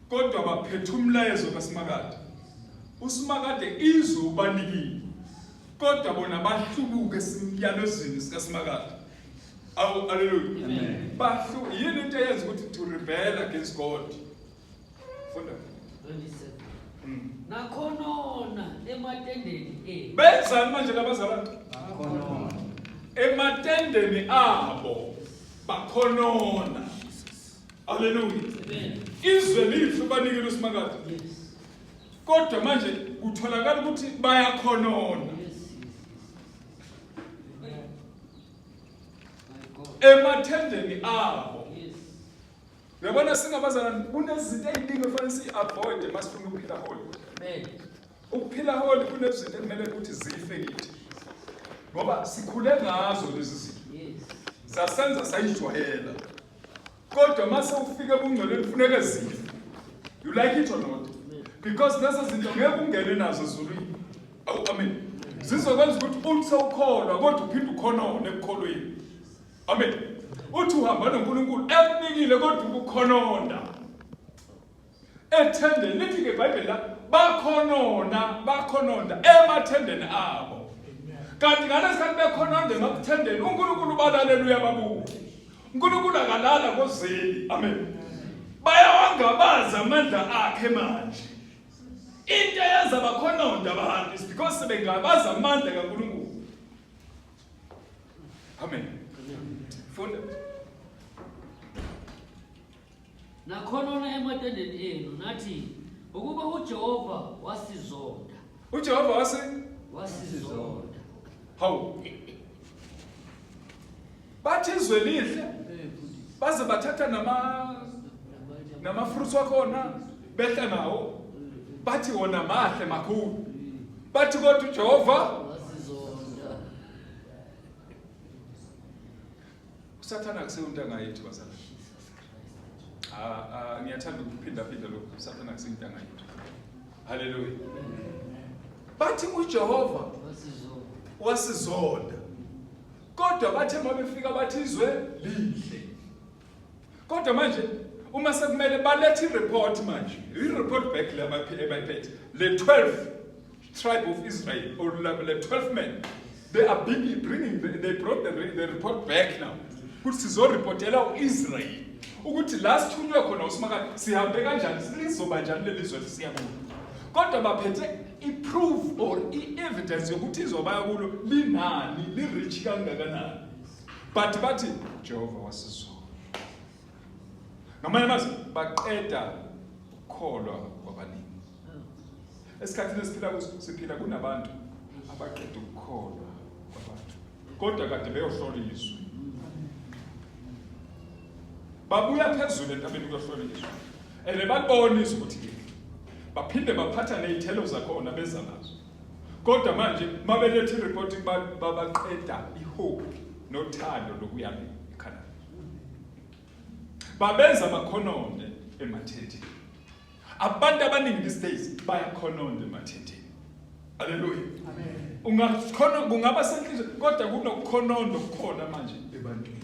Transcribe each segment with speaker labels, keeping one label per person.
Speaker 1: Kodwa baphethe umlayezo kaSimakade. USimakade izwe ubanikile. Kodwa bona bahlubuke esimyalezweni sikaSimakade. Awu haleluya.
Speaker 2: Amen.
Speaker 1: Bahlu yini into eyenza ukuthi to rebel against God? Funda.
Speaker 2: 27. Nakhonona ematendeni enu.
Speaker 1: Benzani manje labazalwane?
Speaker 3: Bakhonona.
Speaker 1: Ematendeni abo bakhonona. Haleluya.
Speaker 2: Amen.
Speaker 1: Izwe lihle ubanikile uSimakade.
Speaker 2: Yes.
Speaker 1: Kodwa manje kutholakala ukuthi bayakhonona.
Speaker 2: Yes. Yes. My God.
Speaker 1: Ematendeni abo.
Speaker 2: Yes.
Speaker 1: Uyabona singabazalwane kunezinto eziningi efanele si-avoid masifuna ukuphila holy.
Speaker 2: Amen.
Speaker 1: Ukuphila holy kunezinto ekumele ukuthi zife kithi. Ngoba sikhule ngazo lezi zinto.
Speaker 2: Yes.
Speaker 1: Zasenza sayijwayela. Kodwa mase ufika ebungcweleni kufuneka zife. You like it or not? Because lezo zinto ngeke ungene nazo ezulwini. Awu amen. Zizokwenza ukuthi uthi sewukholwa kodwa uphinde ukhonone ekukholweni. Amen. Uthi uhamba noNkulunkulu ekunikile kodwa ukukhononda. Ethendeni lithi ke iBhayibheli la bakhonona bakhononda emathendeni abo. Kanti ngalesikhathi bekhononda emathendeni uNkulunkulu ubalalela uyababuka. uNkulunkulu akalala kozeli. Amen. Bayawangabaza amandla akhe manje. Into eyenza bakhononda abantu is because sebengabaza amandla kaNkulunkulu. Amen. Funda.
Speaker 2: Nakhonona ematendeni enu nathi ukuba uJehova wasizonda.
Speaker 1: UJehova wasi
Speaker 2: wasizonda.
Speaker 1: Hawu. Bathi izwe lihle. Baze bathatha nama nama fruits wakhona behla nawo. Bathi wona mahle makhulu. Bathi kodwa uJehova
Speaker 2: wasizonda.
Speaker 1: uSathana akuseyuntanga yethu bazalwane. Ah, ah, ngiyathanda ukuphinda phinda lokhu. uSathana akuseyuntanga yethu. Haleluya. Bathi uJehova
Speaker 2: Wasizonda.
Speaker 1: wasizonda. Kodwa bathe mabefika bathi izwe lihle. Kodwa manje uma sekumele balethe i-report manje, i-report back le abayiphethe, le 12 tribe of Israel or le 12 men, they are big, bringing the, they brought the report back now. Ukuthi sizoreportela uIsrael ukuthi la sithunywe khona uSimakade sihambe kanjani, lizoba njani leli zwe siya kulo. Kodwa baphethe i-proof or i-evidence yokuthi izwe baya kulo linani, li-rich kangakanani. But bathi Jehova wasizona. Ngamanye amazwi baqeda ukukholwa kwabaningi. Esikhathini esiphila kuso siphila kunabantu abaqeda ukukholwa kwabantu. Kodwa kade beyohlola izwe. Babuya phezulu entabeni kuyohlola izwe. And balibona izwe ukuthi lihle. Baphinde baphatha nezithelo zakhona beza nazo. Kodwa manje mabelethe i-report babaqeda ihope nothando lokuya eKhanani. Babenza bakhononde emathenteni. Abantu abaningi these days bayakhononda emathenteni. Haleluya.
Speaker 3: Amen.
Speaker 1: Ungakhona kungaba senhlizweni kodwa kunokukhononda okukhona manje ebantwini.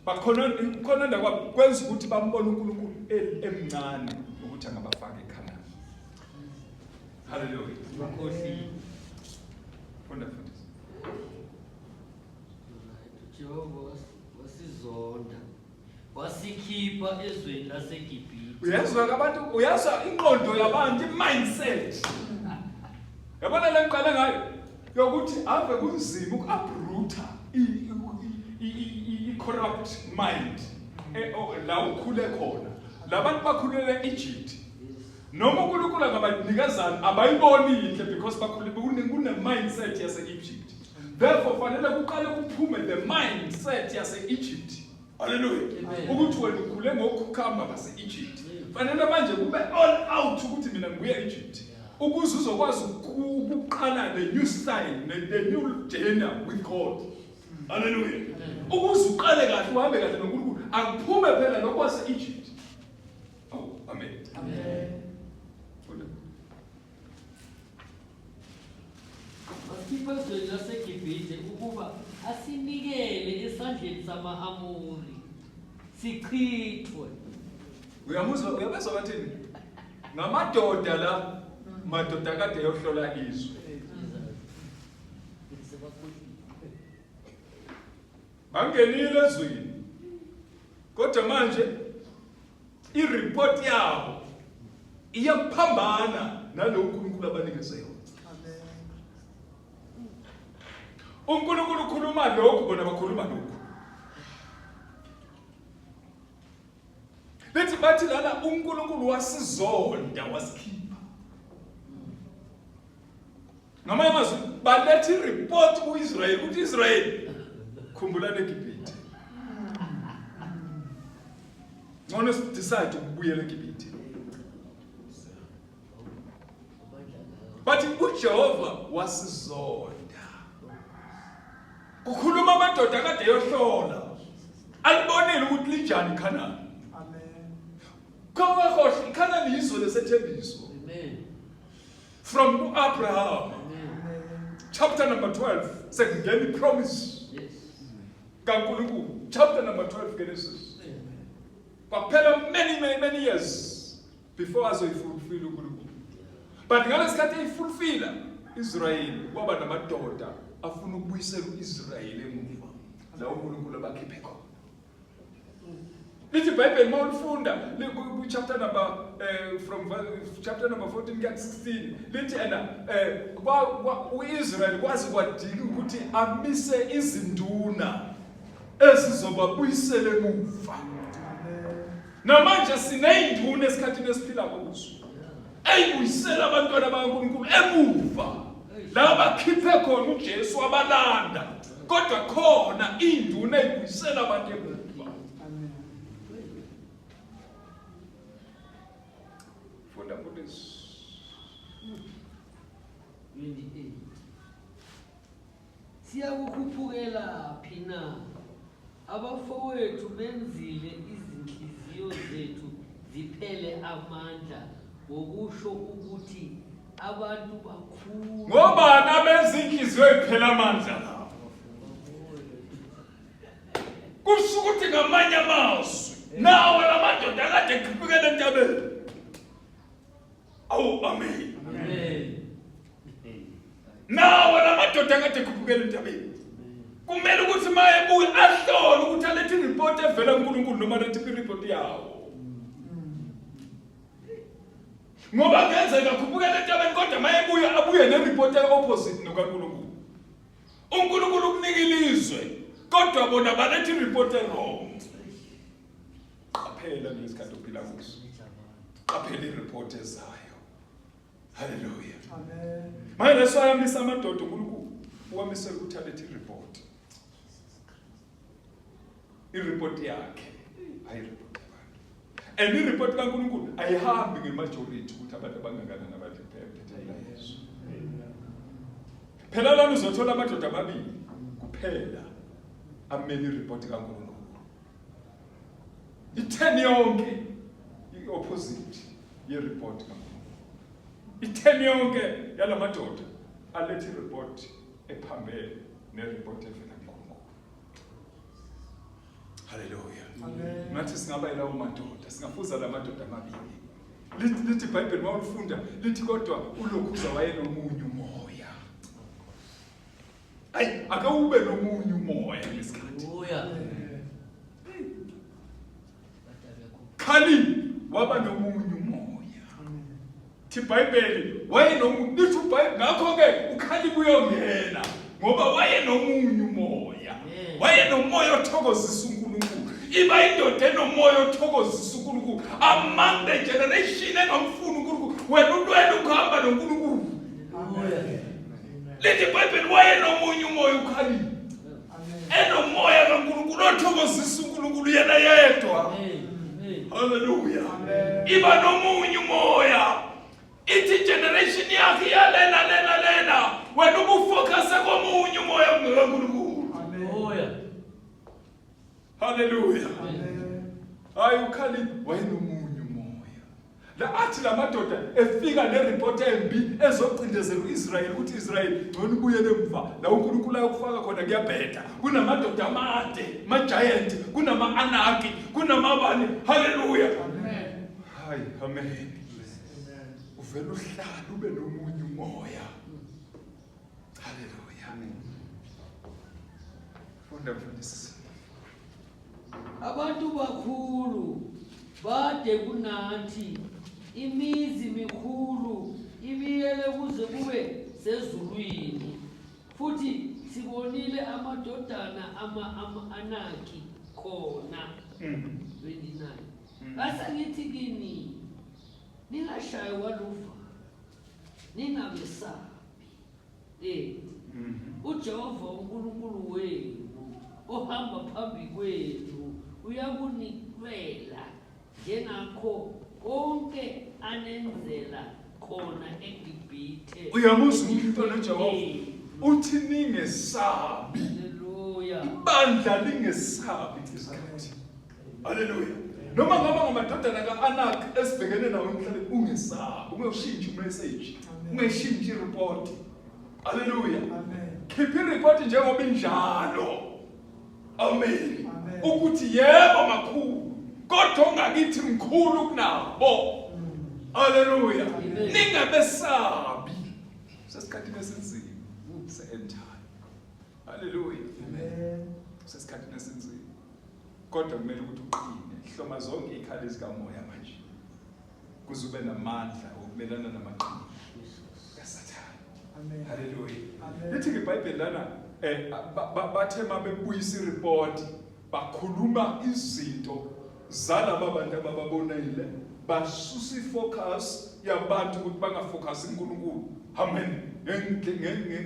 Speaker 1: Bakhononda ukukhononda kwabo kwenza ukuthi bambone uNkulunkulu emncane ukuthi angabafaka eKhanani. Haleluya.
Speaker 2: Bakhohliwe.
Speaker 1: Funda mfundisi.
Speaker 2: Jehova wasizonda. Wasikhipha ezweni laseGibhithe.
Speaker 1: Uyezwa abantu, uyezwa ingqondo yabantu, i-mindset. Yabona le ngiqale ngayo yokuthi ave kunzima uku-uproota i-corrupt mind la ukhule khona. Labantu bakhulele e-Egypt. Noma uNkulunkulu angabanikezani abayiboni yinhle because bakhule kune mindset yase-Egypt. Therefore fanele kuqale kuphume the mindset yase-Egypt. Haleluya. Ukuthi wena ukhule ngokukhamba base-Egypt. Fanele manje kube all out ukuthi mina ngibuya e-Egypt. Ukuze uzokwazi ukuqala the new style, the new journey with God. Haleluya. Ukuze uqale kahle uhambe kahle noNkulunkulu, akuphume phela lokho kwase-Egypt. Oh, amen.
Speaker 2: Amen.
Speaker 1: Funda.
Speaker 2: Wasikhipha ezweni laseGibhithe ukuba asinikele esandleni sama-Amori sichithwe.
Speaker 1: Uyamuzwa uyabezwa bathini? Ngamadoda la madoda kade yohlola izwe. Bangenile ezweni. Kodwa manje ireport yabo iyaphambana nalo uNkulunkulu abanikeze yona. uNkulunkulu ukhuluma lokhu bona bakhuluma lokhu. Lithi bathi lana uNkulunkulu wasizonda wasikhipha. Ngamanye amazwi baletha ireport ku-Israyeli ukuthi Israyeli khumbulani eGibhithe. Ngcono decide ukubuyela eGibhithe. Bathi uJehova wasizonda. Kukhuluma amadoda akade eyohlola. Alibonile ukuthi linjani iKhanani.
Speaker 3: Amen.
Speaker 1: Khawakhohle iKhanani yizwe lesethembiso.
Speaker 2: Amen.
Speaker 1: From uAbraham.
Speaker 2: Amen.
Speaker 1: Chapter number 12 sekungena ipromise
Speaker 2: Yes.
Speaker 1: kaNkulunkulu. Chapter number 12 Genesis.
Speaker 2: Amen.
Speaker 1: Kwaphela many many many years before azoyifulfila uNkulunkulu. But ngalesikhathi eyifulfila Israel waba namadoda afuna ukubuyisela uIsrael emuva la uNkulunkulu abakhiphe khona. Lithi iBhayibheli uma ulifunda ku chapter number from chapter number 14 kuya 16 lithi ena uIsrael kwazi kwadinga ukuthi amise izinduna ezizobabuyisela emuva. Namanje sineyinduna esikhathini esiphila kuso eyibuyisela abantwana bakaNkulunkulu emuva la bakhiphe khona uJesu abalanda kodwa khona induna eyibuyisela abantu emuva. Funda mfundisi.
Speaker 2: 28 Siyakukhuphukela phi na? Abafowethu benzile izinhliziyo zethu ziphele amandla ngokusho ukuthi abantu bakhulu.
Speaker 1: Ngobani abenza inhliziyo iphele amandla la? Kusho ukuthi ngamanye amazwi nawe lamadoda akade ekhuphukela entabeni. Awu amen.
Speaker 2: Amen.
Speaker 1: Nawo lamadoda akade ekhuphukela entabeni. Kumele ukuthi uma ebuya ahlole ukuthi alethe ireport evela kuNkulunkulu noma alethe ireport yawo. Ngoba kungenzeka akhuphukele entabeni kodwa uma ebuya abuye nereport e-opposite nokaNkulunkulu. uNkulunkulu ukunika ilizwe kodwa bona baletha ireport e-wrong. Qaphela kulesikhathi ophila kuso. Qaphela ireport ezayo. Haleluya.
Speaker 3: Amen.
Speaker 1: Manje leso ayamisa amadoda uNkulunkulu uwamisela ukuthi alethe ireport. Ireport yakhe hayi ireport yabantu. And ireport kaNkulunkulu ayihambi ngemajority ukuthi abantu abangakanani abathi phethe Yesu. Phela lana uzothola amadoda amabili kuphela amele ireport kaNkulunkulu. I-10 yonke i-opposite ye-report kaNkulunkulu. I-10 yonke yalamadoda aletha i-report ephambene ne-report evela kuNkulunkulu. Haleluya.
Speaker 3: Amen.
Speaker 1: Ngathi singaba yilawo madoda, singafuza la madoda amabili. Lithi lithi iBhayibheli uma ulifunda lithi kodwa ulokhuza wayenomunye umoya. Ayi akawube nomunye umoya ngesikhathi.
Speaker 2: Haleluya.
Speaker 1: Khali waba nomunye umoya. Thi iBhayibheli wayenomunye lithi uBhayibheli ngakho ke uKhali kuyongena ngoba wayenomunye umoya. Wayenomoya othokozisa uNkulunkulu. Iba indoda enomoya othokozisa uNkulunkulu. Among the generation engamfuni uNkulunkulu, wena ulwela ukuhamba noNkulunkulu.
Speaker 2: Haleluya.
Speaker 1: Lithi iBhayibheli wayenomunye umoya ukhalile. Enomoya kaNkulunkulu othokozisa uNkulunkulu yena yedwa.
Speaker 2: Amen.
Speaker 1: Haleluya. Iba nomunye umoya. Ithi generation yakhe yalena lena lena. Wena ubufocus komunye umoya kaNkulunkulu.
Speaker 2: Haleluya.
Speaker 1: Haleluya. Hayi ukhali wayenomunye umoya. La athi lamadoda efika nereport embi ezocindezela uIsrael ukuthi Israel ngcono ubuyele emva la uNkulunkulu ayokufaka khona kuyabheda kunamadoda amade ma giant kunama anaki kunamabani haleluya
Speaker 3: Amen.
Speaker 1: Hayi, amen. Uvela uhlala ube nomunye umoya. Haleluya. Funda mfundisi.
Speaker 2: Abantu bakhulu bade kunathi, imizi mikhulu ibiyele kuze kube sezulwini. Futhi sibonile amadodana ama-Anaki khona. 29. Ngase ngithi kini, ningashaywa luvalo, ningabesabi. UJehova uNkulunkulu wenu ohamba phambi kwenu uyakunikwela njengakho konke anenzela khona eGibhithe.
Speaker 1: Uyamuzwa umntwana uJehova uthi ningesabi.
Speaker 2: Haleluya.
Speaker 1: Ibandla lingesabi isikhathi. Haleluya. Noma ngaba ngamadodana ka-Anak esibhekene nawo emhlabeni ungesabi, ungewushintshi umessage, ungayishintshi ireport. Haleluya.
Speaker 3: Amen.
Speaker 1: Khipha ireport njengoba injalo. Amen.
Speaker 3: Amen.
Speaker 1: Ukuthi yebo makhulu, kodwa ongakithi mkhulu kunabo. Haleluya.
Speaker 2: Amen.
Speaker 1: Ningabesabi. Sesikhathini esinzima se-end time. Haleluya.
Speaker 3: Amen.
Speaker 1: Sesikhathini esinzima. Kodwa kumele ukuthi uqine, hloma zonke izikhali zikamoya manje. Kuze ube namandla okumelana namaqhinga kaSathane.
Speaker 3: Amen.
Speaker 1: Haleluya.
Speaker 3: Amen.
Speaker 1: Lithi iBhayibheli lana bathe mabebuyisa ireport bakhuluma izinto zalaba bantu abababonile, basusa ifocus yabantu ukuthi bangafocus uNkulunkulu. Amen.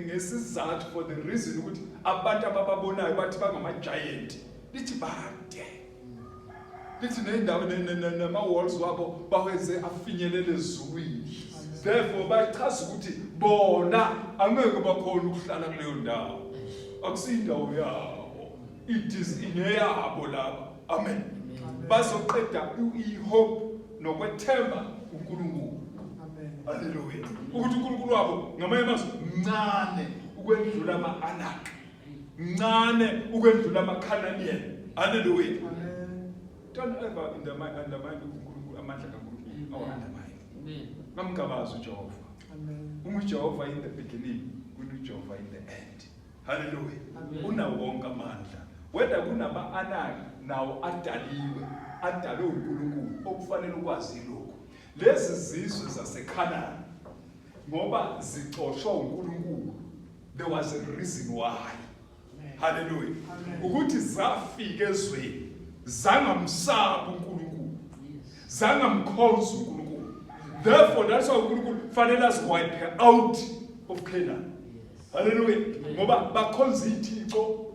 Speaker 1: Ngesizathu for the reason ukuthi abantu abababonayo bathi bangama giant. Lithi bade. Lithi nendawo nama walls wabo bawenze afinyelele ezulwini. Therefore bachaza ukuthi bona angeke bakhona ukuhlala kuleyo ndawo. Akusindawo yabo. It is ineyabo laba. Amen. Bazoqeda ihope nokwethemba uNkulunkulu.
Speaker 3: Amen.
Speaker 1: Haleluya. Ukuthi uNkulunkulu wabo ngamanye amazwi mncane ukwendlula ama-Anak. Mncane ukwendlula ama-Canadian. Haleluya.
Speaker 3: Amen.
Speaker 1: Don't ever undermine uNkulunkulu, amandla kaNkulunkulu. Awu undermine.
Speaker 2: Amen.
Speaker 1: Ngamgabazi uJehova.
Speaker 3: Amen.
Speaker 1: UnguJehova in the beginning, uNjehova in the end. Hallelujah.
Speaker 2: Amen.
Speaker 1: Unawo wonke amandla. Whether kunama-Anak nawo adaliwe, adalwe uNkulunkulu, okufanele ukwazi lokho. Lezi zizwe zaseKhanani ngoba zixoshwa uNkulunkulu, there was a reason why. Hallelujah.
Speaker 3: Amen.
Speaker 1: Ukuthi zafika ezweni zangamsaba uNkulunkulu.
Speaker 2: Yes.
Speaker 1: Zangamkhonza uNkulunkulu. Therefore that's why uNkulunkulu fanele aziwipe out of Canaan.
Speaker 2: Yes.
Speaker 1: Hallelujah. Ngoba bakhonza ithixo.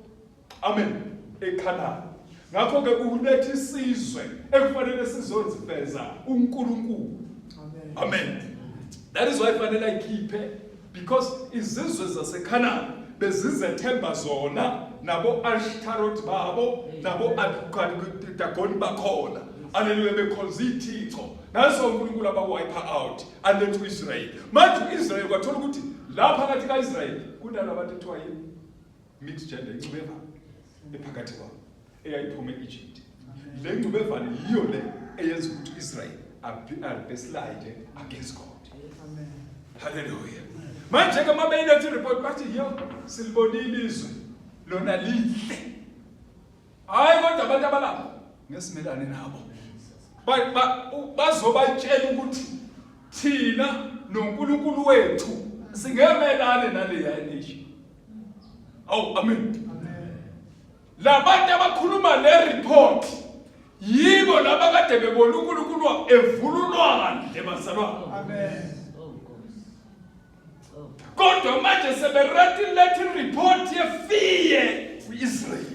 Speaker 1: Amen. eKhanani. Ngakho ke uletha isizwe ekufanele sizozifeza uNkulunkulu.
Speaker 3: Amen.
Speaker 1: Amen. That is why fanele ayikhiphe, because izizwe zaseKhanani bezizethemba zona nabo Ashtaroth babo nabo Dagoni bakhona. Haleluya, bekhonza ithixo. Naso uNkulunkulu abawipe out aletha uIsrael. Manje uIsrael kwathola ukuthi la phakathi kaIsrael kunalabantu ekuthiwa yini? Mixed gender, ingcubevane ephakathi kwabo eyayiphuma eEgypt. Le ngcubevane yiyo le eyenza ukuthi uIsrael abeslide against God.
Speaker 3: Amen.
Speaker 1: Hallelujah. Manje ke mabeyilethe report bathi yo silibonile izwe lona lihle. Hayi kodwa abantu abalapha ngesimelane nabo. Bazobatshela ukuthi thina noNkulunkulu wethu singemelane naleya nation. Awu amen.
Speaker 3: Amen.
Speaker 1: Labantu abakhuluma le report yibo laba kade bebona uNkulunkulu wabo evula ulwandle bazalwane.
Speaker 3: Amen.
Speaker 2: Oh Nkosi. Oh.
Speaker 1: Kodwa manje seberethi lethi report yefear kuIsrael.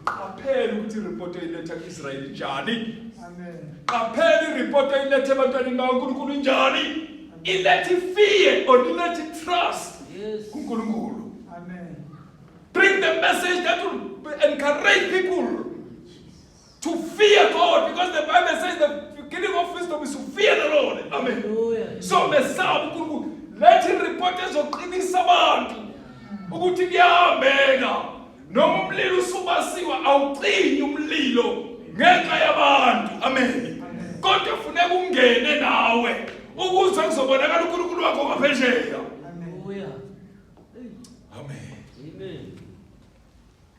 Speaker 1: Qaphela ukuthi ireport oyiletha kuIsrael njani.
Speaker 3: Amen.
Speaker 1: Qaphela ireport oyiletha ebantwaneni bakaNkulunkulu njani. Ilethe fear or ilethe trust
Speaker 2: Yes.
Speaker 1: kuNkulunkulu.
Speaker 3: Amen.
Speaker 1: Bring the message that will encourage people to fear God, because the Bible says the beginning of wisdom is to fear the Lord. Amen.
Speaker 2: Hallelujah.
Speaker 1: So mesaba uNkulunkulu, let ireport ezoqinisa abantu ukuthi kuyahambeka noma umlilo usubasiwa awucinyi umlilo ngenxa yabantu. Amen. Kodwa funeka ungene nawe ukuze kuzobonakala uNkulunkulu wakho ngaphesheya.
Speaker 2: Hallelujah.
Speaker 1: Amen.
Speaker 2: Amen.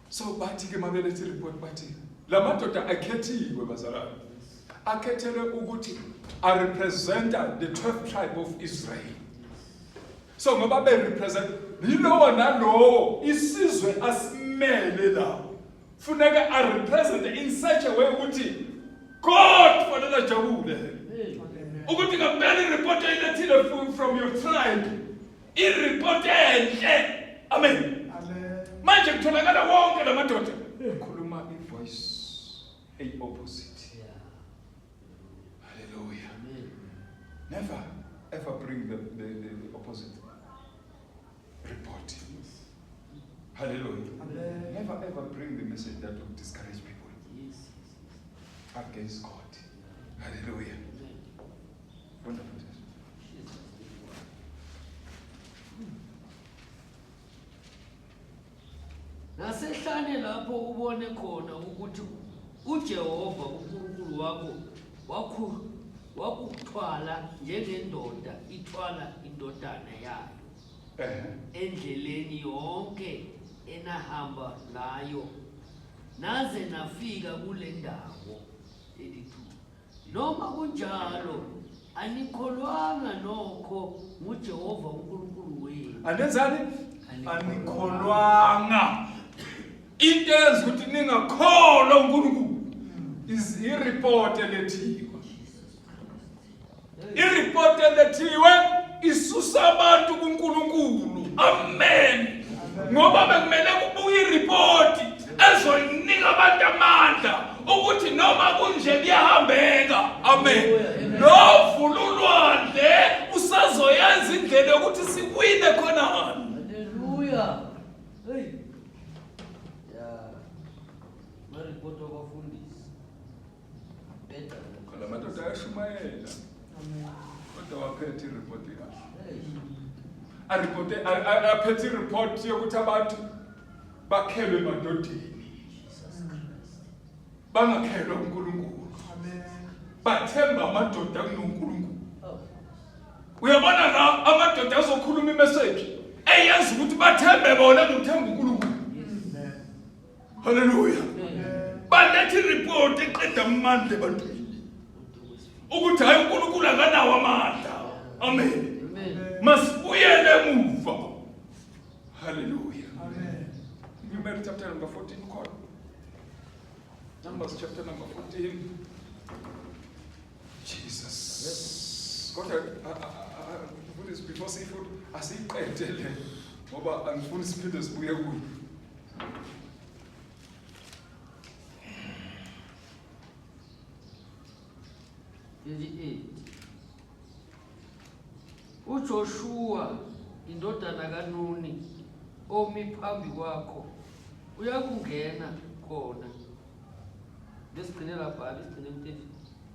Speaker 1: So bathi ke mabelethe report bathi la madoda akhethiwe bazalwane. Akhethelwe ukuthi a representa the 12 tribe of Israel. So ngoba be represent yilowo nalowo isizwe asimele la. Funeka a represent in such a way ukuthi God fanele ajabule. Ukuthi ngempela ireport oyilethile from your tribe ireport enhle. Amen.
Speaker 3: Amen.
Speaker 1: Manje kutholakala wonke la madoda ekhuluma ivoice eyi-opposite.
Speaker 2: Yeah.
Speaker 1: Hallelujah.
Speaker 2: Amen.
Speaker 1: Never ever bring the opposite report.
Speaker 2: Yes.
Speaker 1: Hallelujah.
Speaker 3: Amen.
Speaker 1: Never ever bring the message that will discourage people
Speaker 2: Yes. Yes.
Speaker 1: against God.
Speaker 2: Yeah.
Speaker 1: Hallelujah.
Speaker 2: Amen.
Speaker 1: Wonderful.
Speaker 2: Jesus. Nasehlane lapho ubone khona ukuthi uJehova uNkulunkulu wakho wakhu wakuthwala njengendoda ithwala indodana yayo endleleni yonke enahamba ngayo naze nafika kule ndawo. 32 Noma kunjalo anikholwanga nokho nguJehova uNkulunkulu wenu.
Speaker 1: Anenzani? Anikholwanga. Into eyenza ukuthi ningakholwa uNkulunkulu is ireport elethiwe. Ireport elethiwe isusa abantu kuNkulunkulu. Amen. Ngoba bekumele kubuye ireport ezonika abantu amandla ukuthi noma kunje kuyahambeka. Amen. Lo vululwandle usazoyenza indlela yokuthi siwine khona.
Speaker 2: Hallelujah. Hey. Yeah. Maripoti wabafundisi. Beda.
Speaker 1: Khona amadoda ayashumayela
Speaker 3: Amen.
Speaker 1: kodwa waphethe ireport yakhe.
Speaker 2: Hey.
Speaker 1: Aripote aphethe ireport yokuthi abantu bakhelwe emadodeni.
Speaker 2: Jesus Christ.
Speaker 1: Bangakhelwa uNkulunkulu.
Speaker 3: Amen.
Speaker 1: Bathemba amadoda kunoNkulunkulu.
Speaker 2: Oh.
Speaker 1: Uyabona la amadoda azokhuluma imessage eyenza ukuthi bathembe bona kuthemba uNkulunkulu.
Speaker 3: Amen.
Speaker 1: Hallelujah.
Speaker 2: Amen.
Speaker 1: Balethe ireport eqeda amandla ebantwini ukuthi hayi uNkulunkulu akanawo amandla. Amen.
Speaker 2: Amen.
Speaker 1: Masibuyele emuva. Hallelujah.
Speaker 3: Amen.
Speaker 1: Numeri chapter number 14 khona. Numbers chapter number 14. Jesus. Kodwa mfundisi before siyifuthi asiyiqede le ngoba angifuni siphinde sibuye kuyo.
Speaker 2: Thirty-eight. uJoshua indodana kaNuni omi phambi kwakho uyakungena khona. Besigcine lapha, besigcine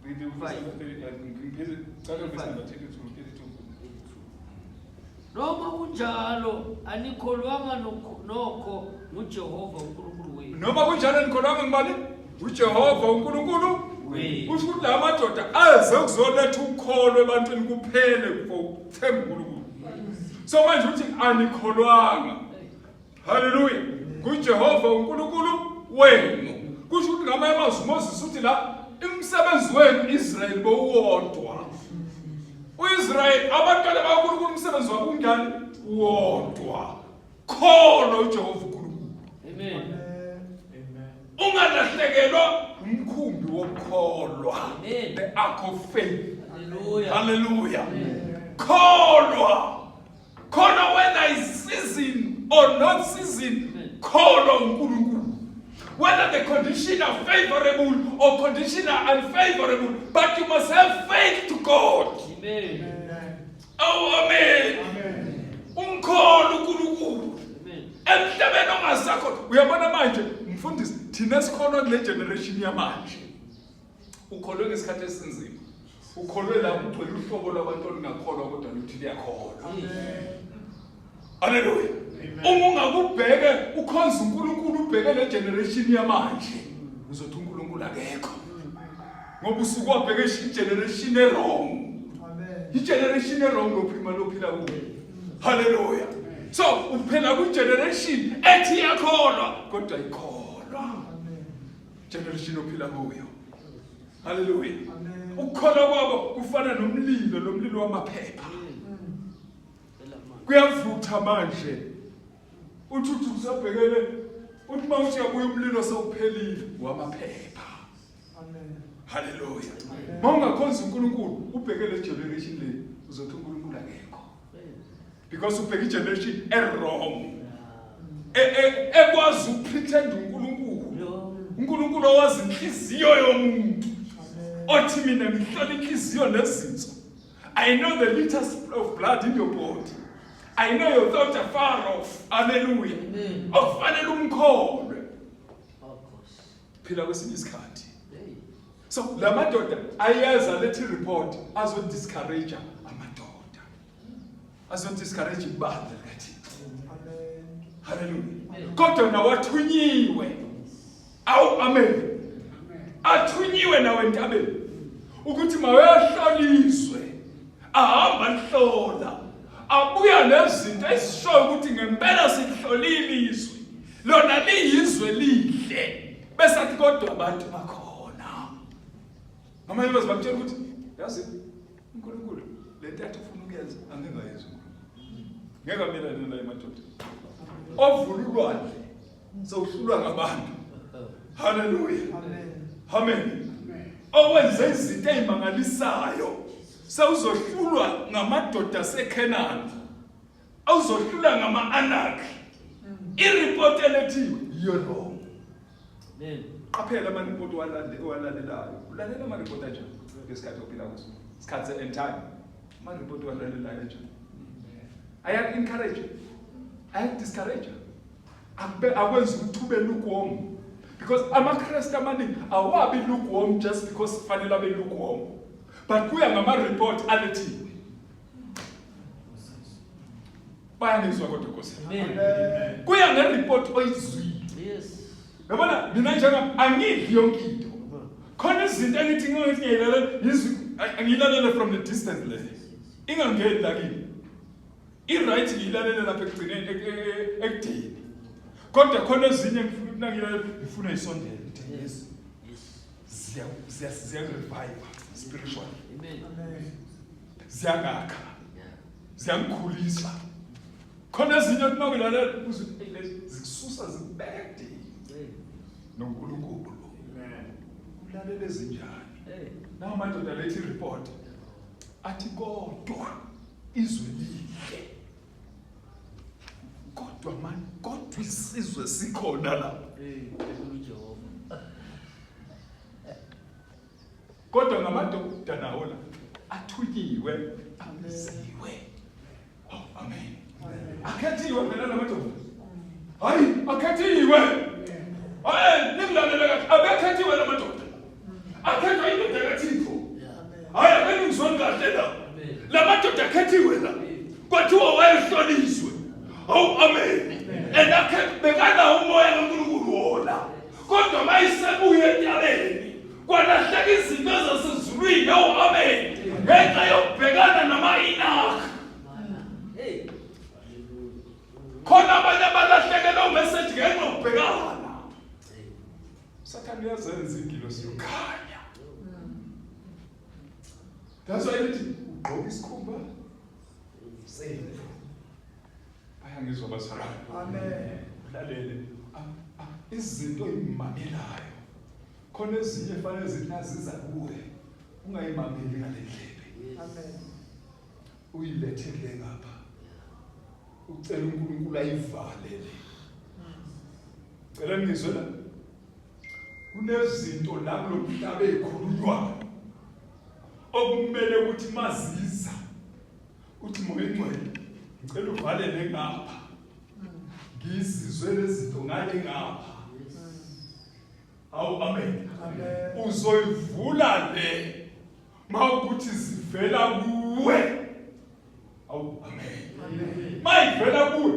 Speaker 2: ku-32.
Speaker 1: Ngicela verse number 32, 32.
Speaker 2: Noma kunjalo anikholwanga nokho nguJehova uNkulunkulu wenu.
Speaker 1: Noma kunjalo anikholwanga ngubani? UJehova uNkulunkulu
Speaker 2: Wenu.
Speaker 1: Kusho ukuthi la madoda aze ukuzoletha ukholo ebantwini kuphele for ukuthemba uNkulunkulu. So manje uthi anikholwanga. Hallelujah. KuJehova uNkulunkulu wenu. Kusho ukuthi ngamanye amazwi uMoses uthi la umsebenzi wenu Israel bowodwa. uIsrael abantwana bakaNkulunkulu umsebenzi wabo unjani? Wodwa. Kholo uJehova uNkulunkulu.
Speaker 2: Amen.
Speaker 3: Amen.
Speaker 1: Ungalahlekelwa umkhumbi wokukholwa.
Speaker 2: Amen.
Speaker 1: The ark of faith.
Speaker 2: Hallelujah.
Speaker 1: Hallelujah.
Speaker 2: Amen.
Speaker 1: Kholwa. Khona whether is season or not season,
Speaker 2: Amen.
Speaker 1: kholwa uNkulunkulu. Whether the condition are favorable or condition are unfavorable, but you must have faith to God.
Speaker 2: Amen.
Speaker 3: Amen.
Speaker 1: Oh, amen.
Speaker 3: Amen.
Speaker 1: Umkholo uNkulunkulu.
Speaker 2: Amen.
Speaker 1: Emhlabeni ongasakho. Uyabona manje mfundisi thina sikholwa kule generation yamanje. Ukholwe ngesikhathi esinzima. Ukholwe la kugcwele uhlobo lwabantu olungakholwa kodwa luthi liyakholwa. Hallelujah. Uma ungakubheke ukhonza uNkulunkulu ubheke le generation yamanje uzothi uNkulunkulu akekho. Ngoba usuke wabheka igeneration e-wrong. Igeneration e-wrong lophima lophila kuyo. Hallelujah. So uphila kwi-generation ethi iyakholwa kodwa ikholwa. Generation ophila kuyo. Hallelujah. Ukukholwa kwabo kufana nomlilo, lomlilo wamaphepha. Kuyavutha manje. Uthi uthi usabhekene uthi uma uthi uyabuya umlilo sewuphelile wamaphepha.
Speaker 3: Amen.
Speaker 1: Hallelujah. Mawungakhonza uNkulunkulu ubheke le generation le uzothi uNkulunkulu akekho. Because ubheke igeneration e wrong. E, e, ekwazi ukupretend uNkulunkulu. uNkulunkulu owazi inhliziyo yomuntu. Othi mina ngihlola inhliziyo nezinso. I know the liters of blood in your body. I know your thoughts are far off. Hallelujah. Okufanele umkholwe. Phila kwesinye isikhathi. So la madoda ayeza lethi report azo discourage amadoda. Azo discourage ibandla likaThixo.
Speaker 3: Amen.
Speaker 1: Hallelujah. Kodwa nawathunyiwe. Awu amen. Athunyiwe nawe entabeni ukuthi mawayohloliswe. Ahamba lihlola. Abuya nezinto ezishoyo ukuthi ngempela sihlolile izwe. Lona liyizwe lihle. Bese athi kodwa abantu bakhona. Ngamanye amazwi bakutshela ukuthi yazi uNkulunkulu lento athi ufuna ukuyenza angeke ayenze uNkulunkulu. Ngeke amelane naye madoda. Ovula ulwandle sewuhlulwa ngabantu. Hallelujah.
Speaker 3: Amen.
Speaker 1: Amen. Owenze izinto ezimangalisayo sewuzohlulwa ngamadoda aseKhenani. Awuzohlulwa ngama-Anak. Ireport elethiwe yiyo wrong.
Speaker 2: Amen.
Speaker 1: Qaphela ama-report owalalelayo. Ulalela ama-report anjani ngesikhathi ophila kuso? Isikhathi se-end time. Ama-report owalalelayo anjani? Ayaku-encourage, ayaku-discourage. Akube akwenza ukuthi ube lukewarm. Because amaKristu amaningi awabi lukewarm just because kufanele abe lukewarm. But kuya ngama-report alethiwe. Bayangizwa kodwa Nkosi.
Speaker 2: Amen.
Speaker 1: Kuya nge-report oyizwile.
Speaker 2: Yes.
Speaker 1: Yabona mina njenga angidli yonke into. Khona izinto engithi ngithi ngiyilalela ngizwi angiyilalele from the distance le. Ingangeni la kimi. I-right ngiyilalele lapha ekugcineni ekudeni. Kodwa khona ezinye ngifuna ukuthi nangiyilalela ngifuna isondele ngithi yes.
Speaker 2: Yes.
Speaker 1: Ziya ziya ziya revive spiritually.
Speaker 2: Amen.
Speaker 3: Amen.
Speaker 1: Ziyangakha.
Speaker 2: Yeah.
Speaker 1: Ziyangikhulisa. Khona ezinye othi makuyilalela uzwe ukuthi "Eyi, lezi zikususa zikubeka ekudeni
Speaker 2: Hey.
Speaker 1: noNkulunkulu. Ulalela ezinjani?
Speaker 2: Hey.
Speaker 1: Nawo amadoda lethi report athi kodwa izwe lihle. Kodwa man, kodwa isizwe sikhona lapha.
Speaker 2: Hey, uJehova.
Speaker 1: Kodwa ngamadoda nawo la athunyiwe, abiziwe. Oh, amen. Akhethiwe phela la madoda. Hayi, akhethiwe. Hayi, ningilalele kahle. Abekhethiwe la madoda. Akhethwa indoda kaThixo.
Speaker 2: Yeah.
Speaker 1: Hayi, abeningizwani kahle la.
Speaker 2: Amen.
Speaker 1: La madoda akhethiwe la. Kwathiwa wayehloliswe. Awu amen. And akhe bekanawo umoya kaNkulunkulu wona. Kodwa mayisebuye entabeni kwalahleka izinto zasezulwini. Awu amen. Ngenxa yokubhekana nama-Enoch.
Speaker 2: Hey.
Speaker 1: Khona abanye abalahlekelwe umessage ngenxa yokubhekana. Sathane uyazenza ingilosi yokukhanya. That's why lithi ugqoka isikhumba semvu. Bayangizwa bazalwane.
Speaker 3: Amen.
Speaker 1: Ulalele izinto oyimamelayo. Khona ezinye fanele zithi naziza kuwe ungayimameli ngale ndlebe.
Speaker 3: Amen.
Speaker 1: Uyilethe le ngapha. Ucela uNkulunkulu ayivale le. Cela ngizwe la. Kunezinto la kulomhlaba ezikhulunywayo okumele ukuthi maziza uthi moya ingcwele ngicela uvalele ngapha ngizizwe lezinto ngale ngapha. Awu amen.
Speaker 3: Amen.
Speaker 1: Uzoyivula le mawukuthi zivela kuwe. Awu amen.
Speaker 3: Amen.
Speaker 1: Mayivela kuwe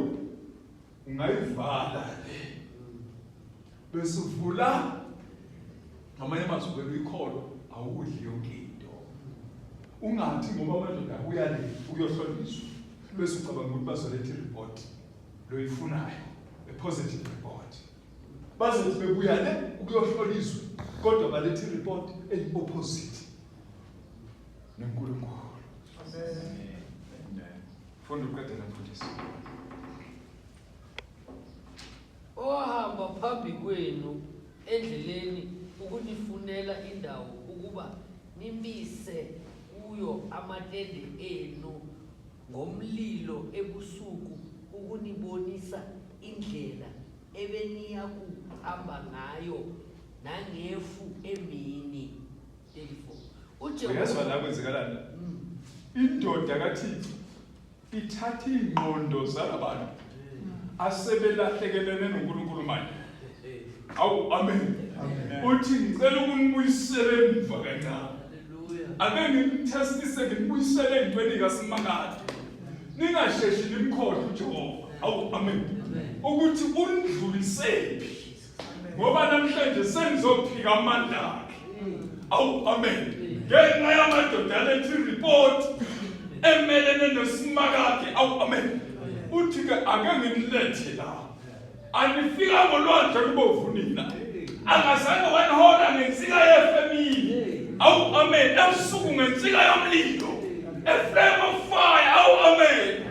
Speaker 1: ungayivala le. Bese uvula ngamanye amazwi wena uyikholwa Awudli yonke into. Ungathi ngoba amadoda abuya le ukuyohloliswa bese ucabanga ukuthi bazoletha i-report loyifunayo, a positive report. Bazothi bebuya le ukuyohloliswa kodwa baletha i-report eyi-opposite noNkulunkulu.
Speaker 3: Amen.
Speaker 1: Funda uqedele mfundisi.
Speaker 2: Owahamba phambi kwenu endleleni ukunifunela indawo ukuba nimise kuyo amatende enu ngomlilo ebusuku ukunibonisa indlela ebeniyakuhamba ngayo nangefu emini. 34.
Speaker 1: Uyezwa la kwenzekalani? Indoda kaThixo ithatha iy'ngqondo zalabantu asebelahlekelene noNkulunkulu manje. Awu amen. Uthi ngicela ukunibuyisela emva kancane. Ake nginithestise nginibuyisele ey'ntweni kaSimakade. Ningasheshi nimkhohlwe uJehova. Awu amen. Ukuthi unidlulisephi. Ngoba namhlanje senizophika amandla akhe. Awu amen. Ngenxa yamadoda aletha ireport emelene noSimakade. Awu amen. Uthi ke ake nginilethe la. Anifika ngolwandle olubovu nina. Angazange wanihola ngensika yefemini. Awu amen. Ebusuku ngensika yomlilo. A flame of fire. Awu amen.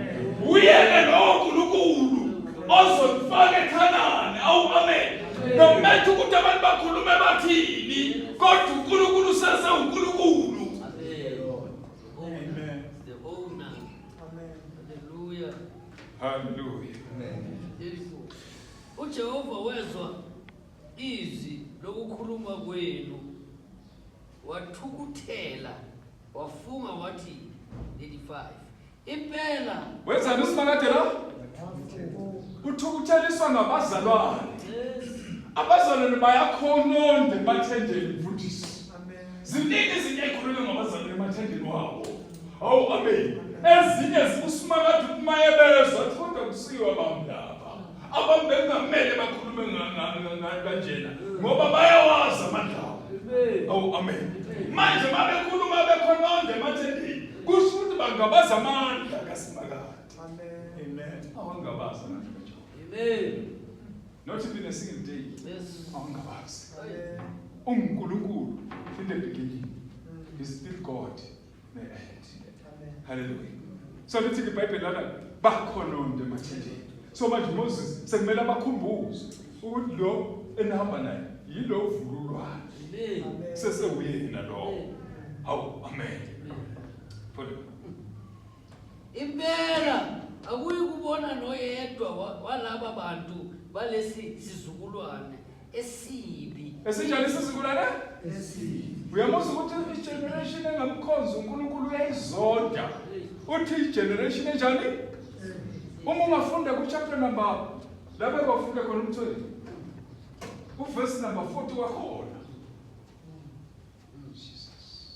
Speaker 1: Uyeke lowo Nkulunkulu ozonifaka eKhanani. Awu amen. Nometha ukuthi abantu bakhulume bathini kodwa uNkulunkulu usese uNkulunkulu.
Speaker 2: Amen. The owner.
Speaker 3: Amen.
Speaker 2: Hallelujah.
Speaker 1: Hallelujah.
Speaker 2: 34. UJehova wezwa izwi lokukhuluma kwenu wathukuthela wafunga wathi 35 impela
Speaker 1: Wenzani uSimakade la? Uthukutheliswa ngabazalwane. Abazalwane bayakhononda emathendeni mfundisi. Ziningi izinto ezikhulunywa ngabazalwane emathendeni wabo. Hawu amen. Ezinye uSimakade uma ebezwa athi kodwa kusiwa bami laba. Abantu bekungamele bakhulume kanjena ngoba bayawazi amandla abo. Awu amen. Manje mabekhuluma bekhononda emathendeni kusho ukuthi bangabaza amandla kaSimakade.
Speaker 3: Amen.
Speaker 1: Awangabazi amandla kaJehova.
Speaker 2: Amen.
Speaker 1: Not even a single day.
Speaker 2: Yes.
Speaker 1: Awangabazi. UnguNkulunkulu in the beginning. He's still God in the end. Hallelujah. So lithi iBhayibheli lana bakhononda emathendeni. So manje Moses sekumele abakhumbuze ukuthi lo enihamba naye yilo uvululwane.
Speaker 2: Amen.
Speaker 1: Sesewuyena lo. Hawu amen. Funda.
Speaker 2: Impela akuyi kubona noyedwa walaba bantu balesi sizukulwane esibi.
Speaker 1: Esinjani isizukulwane? Uyamuzwa ukuthi i-generation engamkhonzi uNkulunkulu uyayizonda. Uthi i-generation enjani? Uma ungafunda ku-chapter number lapho kwafunda khona umthweni. Uverse number 40 wakhona. Jesus.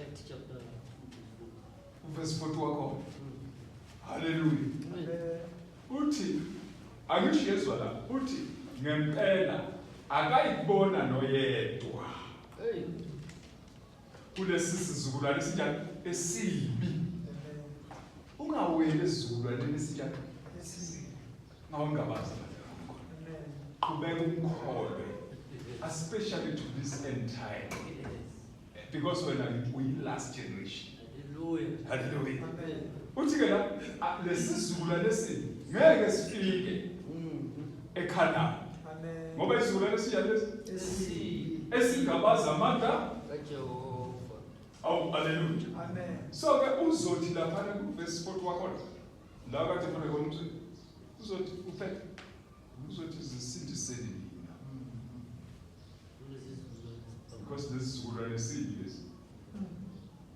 Speaker 2: Act chapter
Speaker 1: Uverse 40 wakhona. Hallelujah. Uthi angisho yezwa la uthi ngempela akayikubona noyedwa
Speaker 2: Hey.
Speaker 1: kulesi sizukulwane esinjani esibi. Ungaweli esizukulwaneni esinjani ngawungabazi amandla kaNkulunkulu. Qhubeka umkholwe especially to this end time
Speaker 2: Yes.
Speaker 1: because wena uyi last generation.
Speaker 2: Hallelujah.
Speaker 1: Hallelujah.
Speaker 2: Amen.
Speaker 1: Uthi ke la lesizukulwane lesi ngeke sifike eKhanani ngoba isizukulwane esinjani lesi
Speaker 2: Esibi
Speaker 1: esingabazi amandla.
Speaker 2: kaJehova.
Speaker 1: Awu haleluya. So ke uzothi laphana kuverse 40 wakhona la kade funa khona umzwi uzothi uphethe uzothi zisindiseni nina
Speaker 2: Kulesi sizukulwane.
Speaker 1: because lesi sizukulwane sibi lesi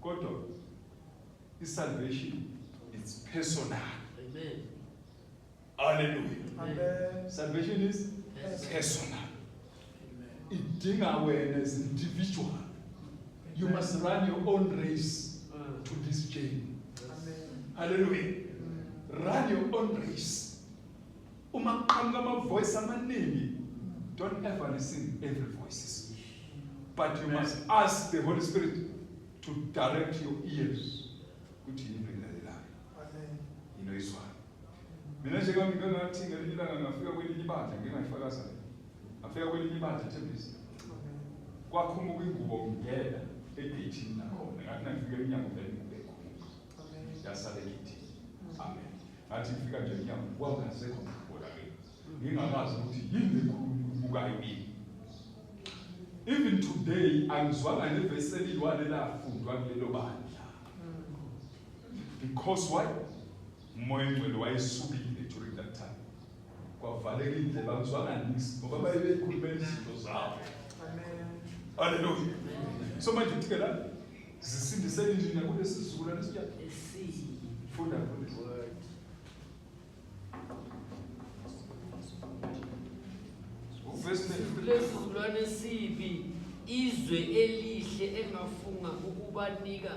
Speaker 1: kodwa i-salvation it's personal.
Speaker 2: Amen.
Speaker 1: Hallelujah.
Speaker 3: Amen.
Speaker 1: Salvation is personal. Idinga wena as individual. You must run your own race to this journey.
Speaker 3: Amen.
Speaker 1: Hallelujah. Run your own race. Uma kuqhamuka ama-voice amaningi, don't ever listen every voices. But you must ask the Holy Spirit to direct your ears ukuthi yini oyilalelayo.
Speaker 3: Amen.
Speaker 1: Yini oyizwayo. Mina nje ngami ngingathi ngelinye ilanga ngafika kwelinye ibandla ngingayifakaza. Ngafika kwelinye ibandla eThembisa.
Speaker 3: Amen.
Speaker 1: Kwakhumuka ingubo ngena egeyithini nakhona. Ngathi nangifika emnyango vele ingubo ekhumuka.
Speaker 3: Amen.
Speaker 1: Yasala egeyithini. Amen. Ngathi ngifika nje emnyango kwangasekho ngubo la kimi. Ngingakazi ukuthi yini lekhulukayo kimi. Even today angizwanga nevesi eliyi-one elafundwa kulelo bandla. Because why? Umoya oyingcwele wayesukile during that time. Kwavaleka indlela angizwanga nix ngoba baye beyikhulumela izinto zabo.
Speaker 3: Amen.
Speaker 1: Hallelujah. So manje uthi ke la zisindiseni nina kulesi sizukulwane esitsha.
Speaker 2: Esibi.
Speaker 1: Funda mfundisi.
Speaker 2: Word.
Speaker 1: Uvesi
Speaker 2: Kulesi sizukulwane esibi izwe elihle engafunga ukubanika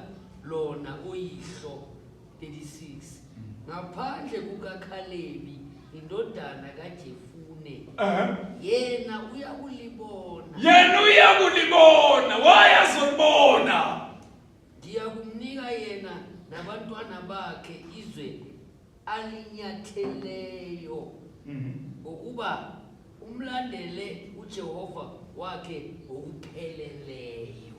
Speaker 2: lona oyihlo 36 ngaphandle kukaKhalebi indodana kaJefune
Speaker 1: Eh.
Speaker 2: yena uyakulibona
Speaker 1: Yena uyakulibona, wayazolibona.
Speaker 2: Ndiyakumnika yena nabantwana bakhe izwe alinyatheleyo ngokuba umlandele uJehova wakhe ngokupheleleyo.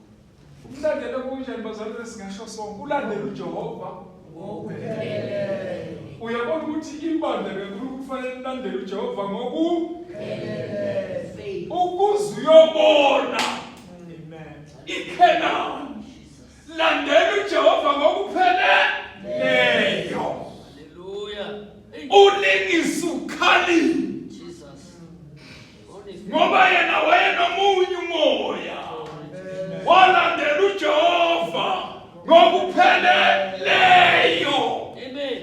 Speaker 1: Umlandele kunjani bazalwane singasho sonke ulandele uJehova
Speaker 2: Ngokupheleleyo.
Speaker 1: Uyabona ukuthi ibandla kaNkulunkulu kufanele lilandele uJehova ngokupheleleyo.
Speaker 2: Faith.
Speaker 1: Ukuze uyobona
Speaker 3: Amen.
Speaker 1: iKhenani.
Speaker 2: Jesus.
Speaker 1: Landela uJehova ngokupheleleyo.
Speaker 2: Hallelujah. Hey,
Speaker 1: Ulingise uKhalibi
Speaker 2: Jesus. Only faith.
Speaker 1: ngoba yena wayenomunye umoya.
Speaker 3: Amen.
Speaker 1: Walandela uJehova ngokupheleleyo.
Speaker 2: Amen.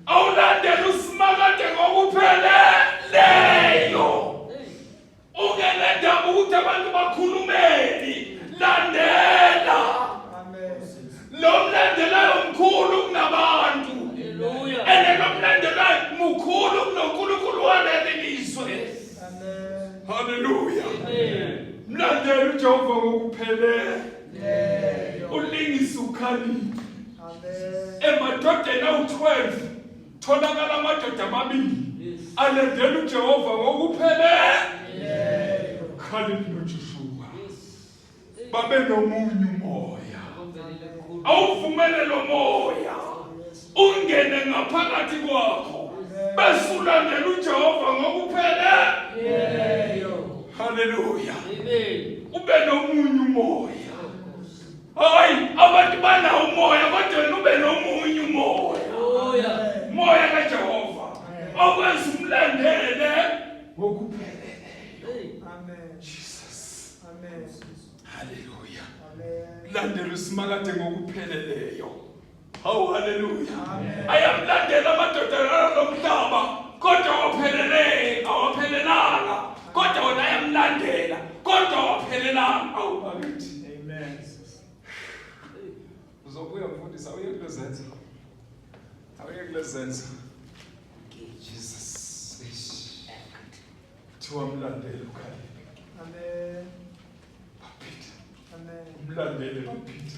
Speaker 1: Awulandela uSimakade ngokupheleleyo.
Speaker 2: Hey.
Speaker 1: Ungenendaba ukuthi abantu bakhulumeni. Landela.
Speaker 3: Amen.
Speaker 1: Lo mlandelayo mkhulu kunabantu.
Speaker 2: Hallelujah.
Speaker 1: Ene lo mlandelayo mkhulu kunoNkulunkulu waleli lizwe.
Speaker 3: Amen.
Speaker 1: Haleluya.
Speaker 2: Amen.
Speaker 1: Mlandela uJehova ngokuphelele.
Speaker 3: Leyo.
Speaker 1: Ulingise uKhalibi.
Speaker 3: Amen.
Speaker 1: Emadodeni awu-12 tholakala amadoda amabili
Speaker 2: Yes.
Speaker 1: alandela uJehova ngokuphelele.
Speaker 3: Leyo.
Speaker 1: Khalibi noJoshua
Speaker 2: Yes. Hey.
Speaker 1: babe nomunye umoya.
Speaker 2: Ngomvelele mkhulu.
Speaker 1: Awuvumele lo moya ungene ngaphakathi kwakho bese ulandela uJehova ngokuphelele.
Speaker 3: Leyo.
Speaker 1: Haleluya.
Speaker 2: Amen.
Speaker 1: Ube nomunye umoya.
Speaker 2: Oh, Nkosi.
Speaker 1: Hayi, abantu banawo umoya kodwa wena ube nomunye umoya.
Speaker 2: Hallelujah.
Speaker 1: Moya kaJehova okwenza umlandele ngokuphelele.
Speaker 2: Hey.
Speaker 3: Amen.
Speaker 1: Jesus.
Speaker 3: Amen.
Speaker 1: Haleluya.
Speaker 3: Amen.
Speaker 1: Landela uSimakade ngokupheleleyo. Hawu haleluya.
Speaker 3: Amen.
Speaker 1: Ayamlandela amadoda alomhlaba kodwa waphelele awaphelelanga kodwa wona ayamlandela kodwa waphelelanga. Awu bakithi.
Speaker 3: Amen.
Speaker 1: Uzobuya mfundisi awuye kulezenzo. Awuye kulezenzo. Jesus. Eish.
Speaker 2: Act.
Speaker 1: Kuthiwa mlandele uKhalibi.
Speaker 3: Amen.
Speaker 1: Baphitha.
Speaker 3: Amen.
Speaker 1: Umlandele baphitha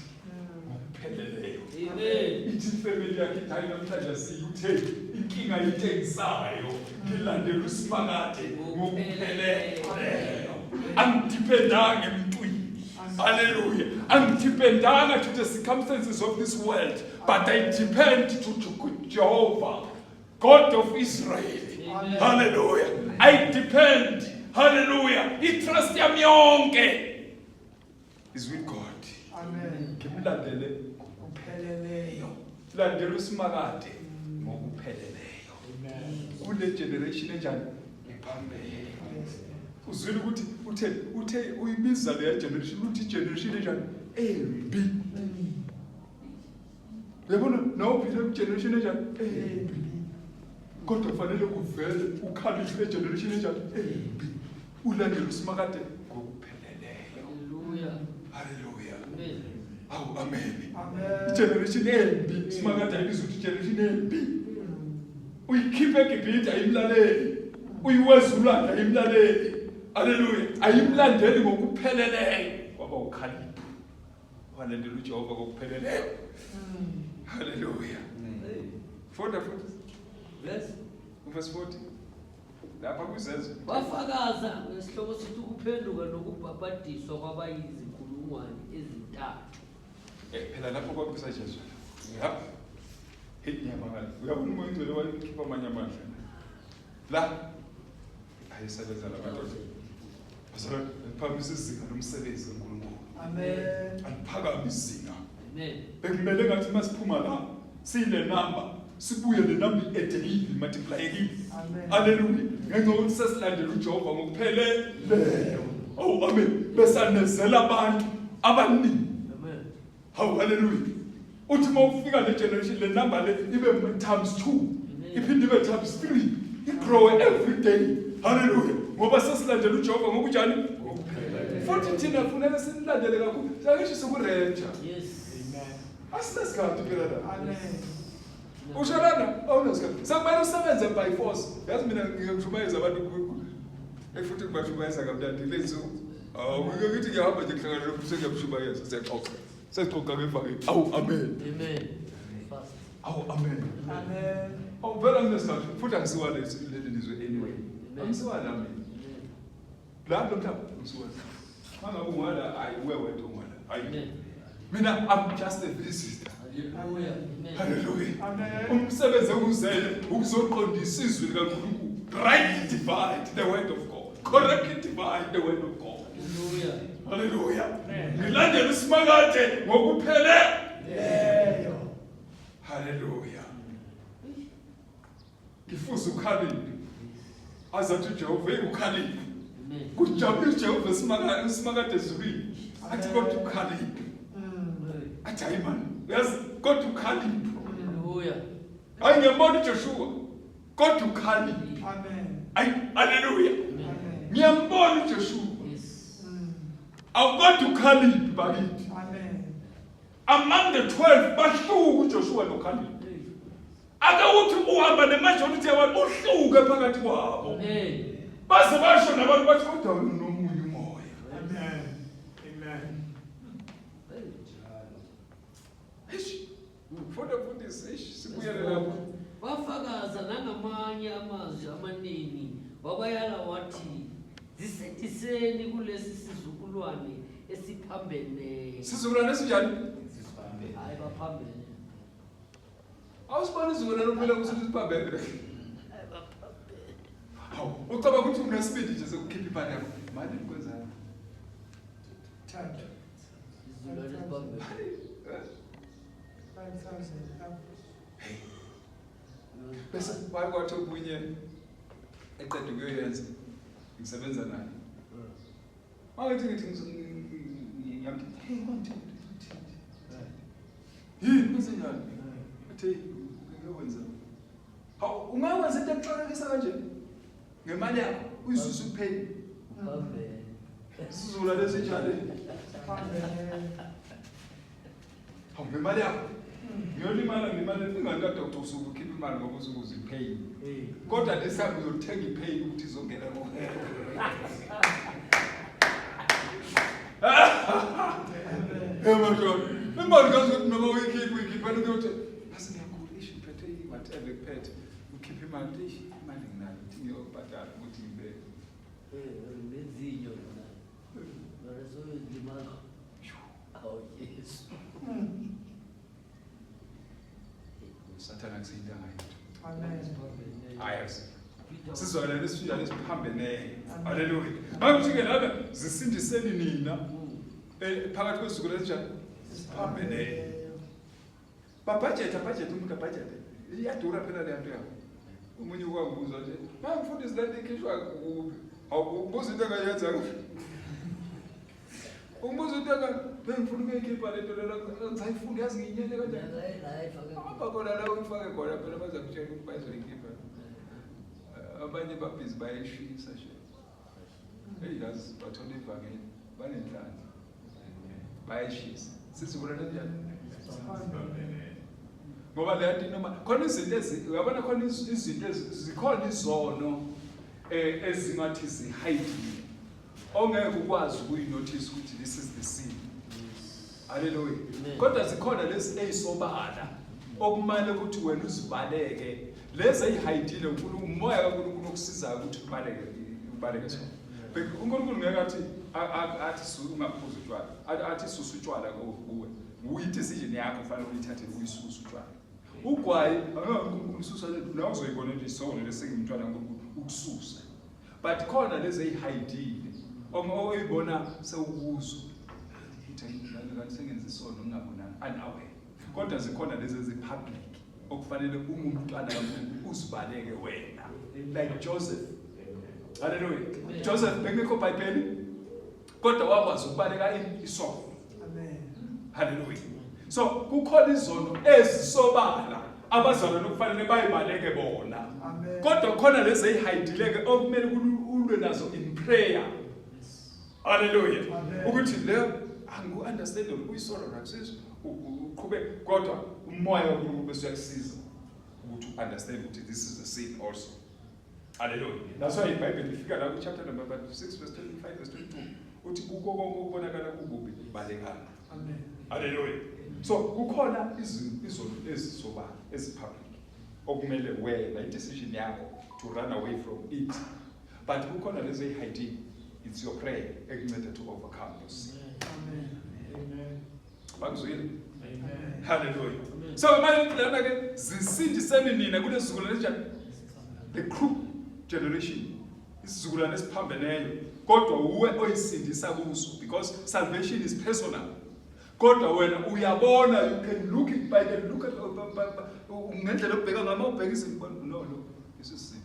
Speaker 1: ngokupheleleyo.
Speaker 2: Amen.
Speaker 1: Ithi ifamily yakhe ithi hayi namhlanje siyuthe inkinga itengisayo ngilandela uSimakade ngokupheleleyo. Angidependanga emntwini. Hallelujah. Angidependanga to the circumstances of this world, but I depend to Jehovah, God of Israel.
Speaker 2: Amen.
Speaker 1: Hallelujah. I depend. Hallelujah. I-trust yami yonke is with God.
Speaker 3: Amen.
Speaker 1: Ngimlandele ngokupheleleyo. Landela uSimakade ngokupheleleyo.
Speaker 3: Amen.
Speaker 1: Kule generation enjani? Ephambene. Uzwile ukuthi uthe uyibiza le generation uthi generation enjani? Embi. Uyabona nawe uphila ku generation enjani? Embi. Kodwa kufanele kuvele ukhaliphe generation enjani? Embi. Ulandele uSimakade ngokupheleleyo.
Speaker 2: Hallelujah.
Speaker 1: Hallelujah.
Speaker 2: Amen.
Speaker 1: Awu amen.
Speaker 3: Amen.
Speaker 1: Igeneration embi, Simakade ayibiza ukuthi igeneration embi. Uyikhiphe eGibhithe ayimlaleli. Uyiweza ulwandle ayimlaleli. Hallelujah. Ayimlandeli ngokupheleleyo. Kwaba uKhaliphu walandela uJehova ngokupheleleyo. Haleluya. Funda futhi.
Speaker 2: Verse
Speaker 1: Verse 40. Lapha kwizenzo.
Speaker 2: Bafakaza ngesihloko sithi ukuphenduka nokubhabhadiswa kwabayizinkulungwane ezintathu.
Speaker 1: Phela lapho kwakusatshazwa. Lapho. Hey ngiyamangala. Uyabona uMoya oNgcwele wayekhipha amanye amandla. La ayesebenza la madoda. Bazalwane, aliphakamisa izinga lomsebenzi kaNkulunkulu.
Speaker 3: Amen.
Speaker 1: Aliphakame izinga.
Speaker 2: Amen.
Speaker 1: Bekumele ngathi masiphuma la siyile number sibuye le number i-edekile multiplyekile.
Speaker 3: Amen.
Speaker 1: Haleluya. Ngenxa yokuthi sesilandela uJehova ngokupheleleyo. Oh amen. Besanezela abantu abaningi.
Speaker 2: Amen.
Speaker 1: Hawu haleluya. Uthi uma ufika le generation le number le ibe times 2. Iphinde ibe times 3. Igrow every day. Haleluya. Ngoba sesilandela uJehova ngokunjani? Ngokupheleleyo. Futhi thina kufuneka simlandele kakhulu. Sangisho siku-rapture.
Speaker 2: Yes.
Speaker 3: Amen.
Speaker 1: Asinasikhathi phela la.
Speaker 3: Amen.
Speaker 1: Usho lana awunasikhathi. Sekumele usebenze by force. Yazi mina ngiyakushumayeza abantu futhi ngibashumayeza kamnandi lezi nsuku. Awu ngithi ngiyahamba nje kuhlangana nomuntu sengiyamshumayeza siyaxoxa. Sesixoxa ngevangeli. Awu amen.
Speaker 2: Amen. Fast.
Speaker 1: Awu amen.
Speaker 3: Amen.
Speaker 1: Awu vele anginesikhathi futhi angisiwa leli lizwe anyway. Angisiwa la mina.
Speaker 2: Amen.
Speaker 1: La lo mhlaba angisiwa. Mangabe ungwala hayi uwe wedwa ungwala. Hayi.
Speaker 2: Amen.
Speaker 1: Mina I'm just a visitor.
Speaker 2: Hallelujah. Amen.
Speaker 1: Hallelujah.
Speaker 3: Amen.
Speaker 1: Umsebenzi ewuzele ukuzoqondisa izwi likaNkulunkulu. Rightly divide the word of God. Correctly divide the word of God.
Speaker 2: Hallelujah.
Speaker 1: Hallelujah. Ngilandela usimakade ngokuphele.
Speaker 3: Leyo.
Speaker 1: Hallelujah. Ngifuza ukhaliphi. Azathi uJehova hey ukhaliphi.
Speaker 2: Amen.
Speaker 1: Kujabule uJehova simakade usimakade ezulwini. Athi kodwa ukhaliphi. Athi hayi man. Uyazi kodwa ukhaliphi.
Speaker 2: Hallelujah.
Speaker 1: Hayi ngiyambona uJoshua. Kodwa ukhaliphi.
Speaker 3: Amen.
Speaker 1: Ayi haleluya.
Speaker 3: Amen.
Speaker 1: Ngiyambona uJoshua.
Speaker 2: Yes.
Speaker 1: Awukodwa ukhaliphi bakithi.
Speaker 3: Amen.
Speaker 1: Among the 12 bahluka uJoshua noKhaliphi. Ake uthi uhamba nemajority yabantu uhluke phakathi kwabo.
Speaker 2: Amen.
Speaker 1: Baze basho nabantu bathi kodwa wena unomunye umoya.
Speaker 3: Amen. Amen.
Speaker 1: Eish. Funda mfundisi, eish sibuyele lapho.
Speaker 2: Wafakaza nangamanye amazwi amaningi wabayala wathi zisindiseni kulesi sizukulwane esiphambeneyo.
Speaker 1: Sizukulwane esinjani?
Speaker 2: Hayi baphambene.
Speaker 1: Awusibona isizukulwane ophila kuso ukuthi siphambene. Hawu, ucabanga ukuthi unesibindi nje sokukhipha imali yakho. Mali kwenzani?
Speaker 3: Thathu.
Speaker 2: Isizukulwane esiphambeneyo.
Speaker 3: 5000 up.
Speaker 1: Bese waye kwathi okunye eqeda ukuyoyenza ngisebenza naye. Mangithi ngithi ngiyamthinta, hey wangithinta. Yini kwenze njani? Athi hey ngiyokwenza. Hawu ungawenza into exakekisa kanje? Ngemali yakho uyizuse upheli.
Speaker 2: Uphambene.
Speaker 1: Isizukulwane esinjani?
Speaker 3: Amen.
Speaker 1: Hawu ngemali yakho. Ngiyolimala ngemali ingane kadoctor usuke ukhipha imali ngoba usuke uzipain.
Speaker 2: Hey.
Speaker 1: Kodwa lesihambe uzothenga ipain ukuthi izongena kuwe.
Speaker 3: Amen.
Speaker 1: Hey madoda, imali kazi ukuthi noma uyikhiphe uyikhipha kuyothi base ngiyagula ish ngiphethe whatever kuphethe ukhipha imali ish imali nginayo ukuthi ngiyobhadala ukuthi ngibe
Speaker 2: Nezinyo la. Mara soyozilimaza. Awu Jesu.
Speaker 1: usathana kuseyintanga yethu.
Speaker 3: Amen.
Speaker 1: Hayi sizwakala lesifunda lesiphambeneyo. Haleluya. Ngakuthi ke lana zisindiseni nina phakathi kwezizukulwane ezinjani? Siphambeneyo. Babhajetha bhajetha umuntu abhajethe. Iyadura phela le nto yakho. Omunye ukwangibuza nje, "Ma mfundisi le nto ikhishwa kuphi?" Awubuza into engayenza. Umbuza into enga bengifuna ukuyikhipha le nto lena ngisayifunda yazi ngiyinyele kanjani. Hamba khona la uyifake khona phela bazakutshela ukuthi bazoyikhipha. Abanye babhizi bayishisa nje. Hey yazi bathola ivangeli banenhlanhla. Bayishisa. Sizukulwane njani? Ngoba le nto noma khona izinto ezi uyabona khona izinto zikhona izono ezingathi zihayidile. Ongeke ukwazi ukuyinotice ukuthi this is the sin. Hallelujah. Kodwa zikhona lezi ezisobala okumele ukuthi wena uzibaleke. Lezi ezihayidile uNkulunkulu, umoya kaNkulunkulu okusizayo ukuthi ubaleke, ubaleke sona. UNkulunkulu ngeke athi athi ungaphuzi utshwala, athi susa utshwala kuwe. Uyi decision yakho kufanele uyithathe uyisuse utshwala. Ugwayi angeke uNkulunkulu ususa la, uzoyibona nje isono lesingumntwana kaNkulunkulu ukususa. But khona lezi ezihayidile oyibona sewukuzwa ukuthi kanti sengenza isono ngingabonanga, unaware. Kodwa zikhona lezi ezi-public okufanele ungumntwana kaNkulunkulu uzibaleke wena, like Joseph. Hallelujah. Joseph bekungekho Bhayibheli, kodwa wakwazi ukubaleka isono.
Speaker 3: Amen.
Speaker 1: Hallelujah. So kukhona izono ezisobala abazalwane okufanele bayibaleke bona.
Speaker 3: Amen.
Speaker 1: Kodwa khona lezi ezihayidileke okumele ulwe nazo in prayer. Hallelujah.
Speaker 3: Amen.
Speaker 1: Ukuthi le angu understand kuyisono nakusizo uqhube, kodwa umoya kaNkulunkulu bese uyakusiza ukuthi understand ukuthi this is a sin also. Hallelujah. That's why iBhayibheli lifika la ku chapter number 6 verse 25 verse 22 uthi kuko konke okubonakala kukubi balekana.
Speaker 3: Amen.
Speaker 1: Hallelujah. So kukhona izono ezisobala, ezipublic, okumele wena i-decision yakho to run away from it. But kukhona lezi ezihiding, it's your prayer ekunceda to overcome those sin.
Speaker 3: Amen.
Speaker 4: Amen.
Speaker 1: Bakuzwile?
Speaker 4: Amen.
Speaker 1: Hallelujah.
Speaker 2: Amen.
Speaker 1: So manje lana ke zisindiseni nina kulesizukulwane esinjani? The crook generation. Isizukulwane esiphambeneyo. Kodwa uwe oyisindisa kuso, because salvation is personal. Kodwa wena uyabona, you can look it by the look at ngendlela obheka ngama ubheka izinto, no, this is sin.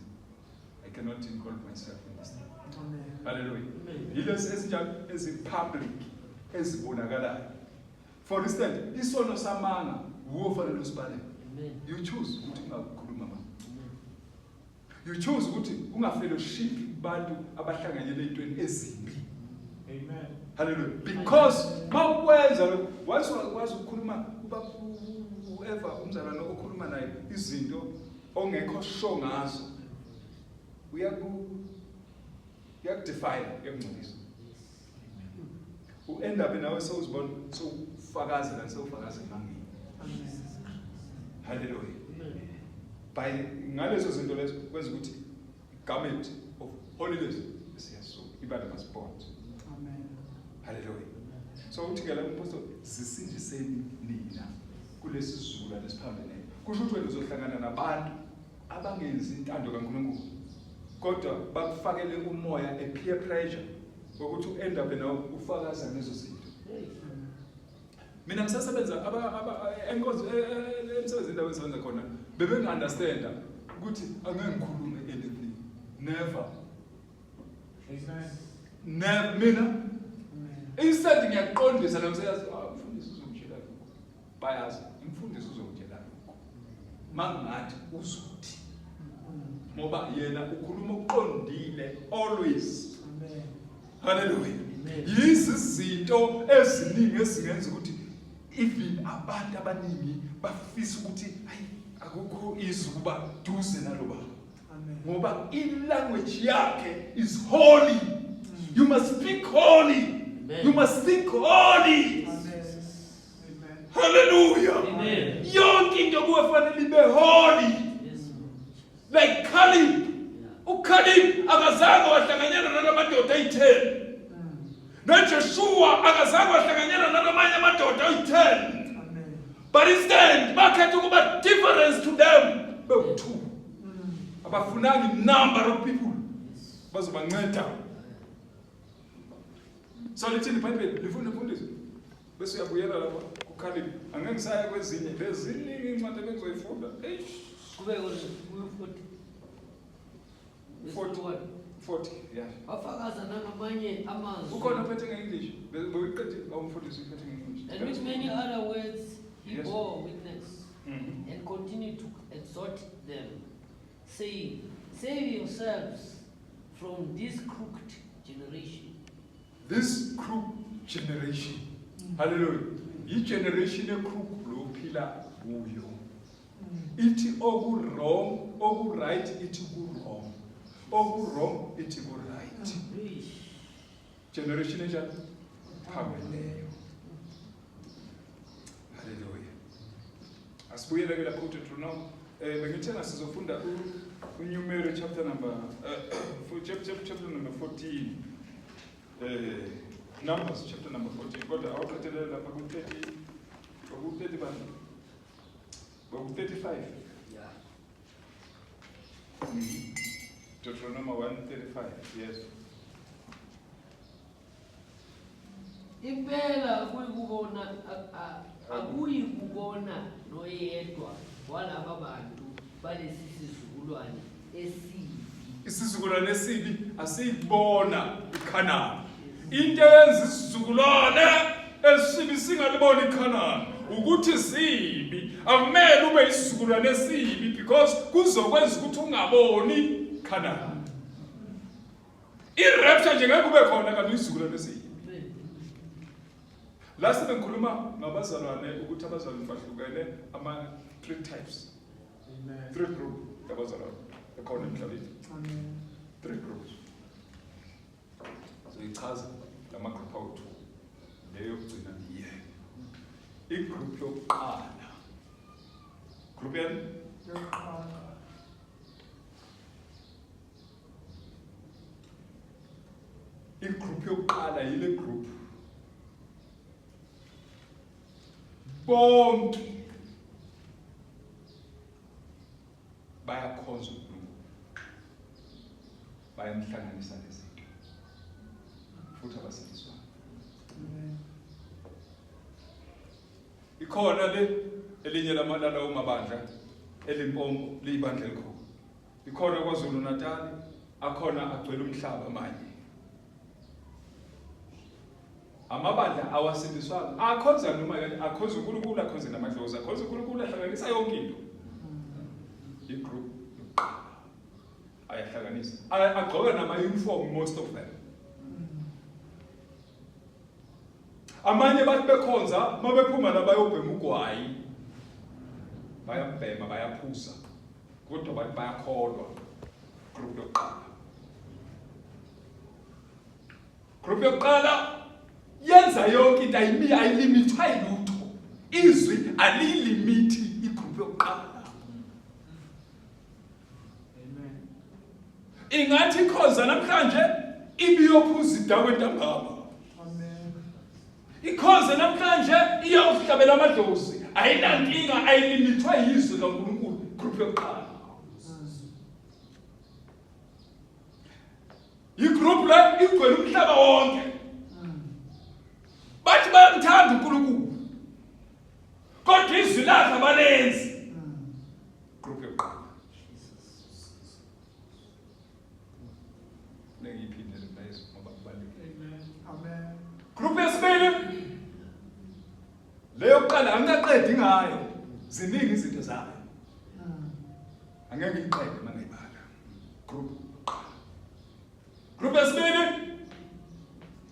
Speaker 1: I cannot involve myself in this thing.
Speaker 3: Amen.
Speaker 1: Hallelujah.
Speaker 2: Amen.
Speaker 1: Yilezi ezinjalo ezi-public ezibonakalayo. For instance, isono samanga wuwo ofanele usibaleke.
Speaker 2: Amen.
Speaker 1: You choose ukuthi ungakhuluma manga.
Speaker 2: Amen.
Speaker 1: You choose ukuthi ungafellowship kubantu abahlanganyele ey'ntweni ezimbi.
Speaker 4: Amen.
Speaker 1: Hallelujah. Because mawukwenza lokho, once wakwazi ukukhuluma kuba whoever umzalwane okhuluma naye izinto ongekho sure ngazo, uyakudefile, uyakungcolisa. U-end up nawe sewuzibona sewufakaza la, sewufakaza emangeni.
Speaker 3: Amen.
Speaker 1: Hallelujah.
Speaker 2: Amen.
Speaker 1: By ngalezo zinto lezo kwenza ukuthi garment of holiness siyasuka iba nama-spot.
Speaker 3: Amen.
Speaker 1: Hallelujah. So uthi ke la umpostoli, zisindiseni nina kulesi sizukulwane esiphambeneyo. Kusho ukuthi wena uzohlangana nabantu abangenzi intando kaNkulunkulu, kodwa bakufakele umoya, a peer pressure, ukuthi u-end up nawe ufakaza ngezo zinto.
Speaker 2: Hey.
Speaker 1: Mina ngisasebenza enkonzo emsebenzini la engisebenza khona, bebengi-understanda ukuthi angeke ngikhulume anything, never.
Speaker 4: Amen.
Speaker 1: Never mina.
Speaker 3: Amen.
Speaker 1: Instead ngiyaqondisa la ngiseyazi, ah, umfundisi uzongitshela lokhu, bayazi umfundisi uzongitshela lokhu, mangingathi uzothi, ngoba yena ukhuluma okuqondile always.
Speaker 3: Amen.
Speaker 1: Hallelujah.
Speaker 2: Amen.
Speaker 1: Yizi izinto eziningi ezingenza ukuthi even abantu abaningi bafisa ukuthi hayi, akukho izwi ukuba duze nalo baba.
Speaker 3: Amen.
Speaker 1: Ngoba i-language yakhe is holy. You must speak holy.
Speaker 2: Amen.
Speaker 1: You must think holy.
Speaker 3: Amen.
Speaker 4: Amen.
Speaker 1: Hallelujah.
Speaker 2: Amen.
Speaker 1: Yonke into kuwe fanele ibe holy.
Speaker 2: Yes, Lord.
Speaker 1: Like Caleb. UCaleb akazange wahlanganyela nalamadoda ayi-10. NoJoshua akazange wahlanganyela nalamanye amadoda ayi-10.
Speaker 3: Amen.
Speaker 1: But instead bakhetha ukuba difference to them bewu-two. Abafunanga number of people bazobanceda. So lithini iBhayibheli? Lifuna imfundiso bese uyabuyela lapha kuCaleb. Angeke ngisaya kwezinye, leziningi incwadi ebengizoyifunda. Eish.
Speaker 2: Kube kuyo 40. Verse
Speaker 1: 40.
Speaker 2: 41.
Speaker 1: 40, yeah.
Speaker 2: Wafakaza nangamanye amazwi.
Speaker 1: Ukhona ophethe nge-English? Bewuyiqedile awumfundisi uphethe nge-English?
Speaker 2: And with many other words he bore witness and continued to exhort them, saying, "Save yourselves from this crooked generation."
Speaker 1: This crook generation. Hallelujah. I-generation e-crook lo phila kuyo. Ithi oku-wrong, oku-right ithi ku-wrong, oku-wrong ithi ku-right.
Speaker 2: Eish.
Speaker 1: Generation enjani? Phambileyo. Haleluya. Asibuyele ke lapho kuDeuteronomy. Eh bengithe sizofunda uNumeri chapter number chapter chapter number 14. Eh Numbers chapter number 14 kodwa awuqedelele lapha ku-30 ku-30 bani? Ku-35.
Speaker 2: Yeah.
Speaker 1: Deuteronomy 1:35. Yes.
Speaker 2: Impela akuyikubona akuyikubona noyedwa walaba bantu balesi sizukulwane esibi.
Speaker 1: Isizukulwane esibi asiyibona iKhanani. Into eyenza isizukulwane esibi singalibona iKhanani ukuthi sibi. Akumele ube isizukulwane esibi because kuzokwenza ukuthi ungaboni Khanani. I-rapture nje ngeke kube khona kanti isizukulwane esibi. La sebengikhuluma ngabazalwane ukuthi abazalwane bahlukene ama three types.
Speaker 4: Amen.
Speaker 1: Three group yabazalwane ekhona emhlabeni.
Speaker 3: Amen.
Speaker 1: Three groups. Zoyichaza lama group awu-two. Leyo yokugcina iye. I-group yokuqala. Group yani?
Speaker 3: Yokuqala.
Speaker 1: I-group yokuqala yile group. Bonke bayakhonza uNkulunkulu. Bayamhlanganisa nezinto. Futhi abasindiswanga.
Speaker 3: Amen.
Speaker 1: Ikhona le elinye lamalalawo mabandla eLimpopo liyibandla elikhulu. Ikhona kwaZulu Natal akhona agcwele umhlaba manje. Amabandla awasindiswanga akhonza noma yini akhonza uNkulunkulu akhonze namadlozi akhonza uNkulunkulu ahlanganisa yonke into. I-group yokuqala ayahlanganisa agqoka nama-uniform most of them. Amanye bathi bekhonza mabephuma la bayobhema ugwayi. Bayabhema bayaphuza. Kodwa bathi bayakholwa. Group yokuqala. Group yokuqala yenza yonke into ayimi ayilimithwa yilutho. Izwi alilimithi igroup yokuqala.
Speaker 4: Amen.
Speaker 1: Ingathi ikhonza namhlanje ibiyophuza idakwe ntambama.
Speaker 3: Amen.
Speaker 1: Ikhonze namhlanje iyawuhlabela amadlozi. Ayinankinga ayilimithwa yizwi kaNkulunkulu. Group yokuqala. Igroup le igcwele umhlaba wonke. Bathi bayamthanda uNkulunkulu. Kodwa izwi lakhe abalenzi. Group yokuqala. Nengiyiphinde le mlayezo ngoba kubalulekile.
Speaker 4: Amen.
Speaker 3: Amen.
Speaker 1: Group yesibili leyo kuqala angikaqedi ngayo. Ziningi izinto zayo. Angeke ngiyiqede mangayibala. Group yokuqala. Group yesibili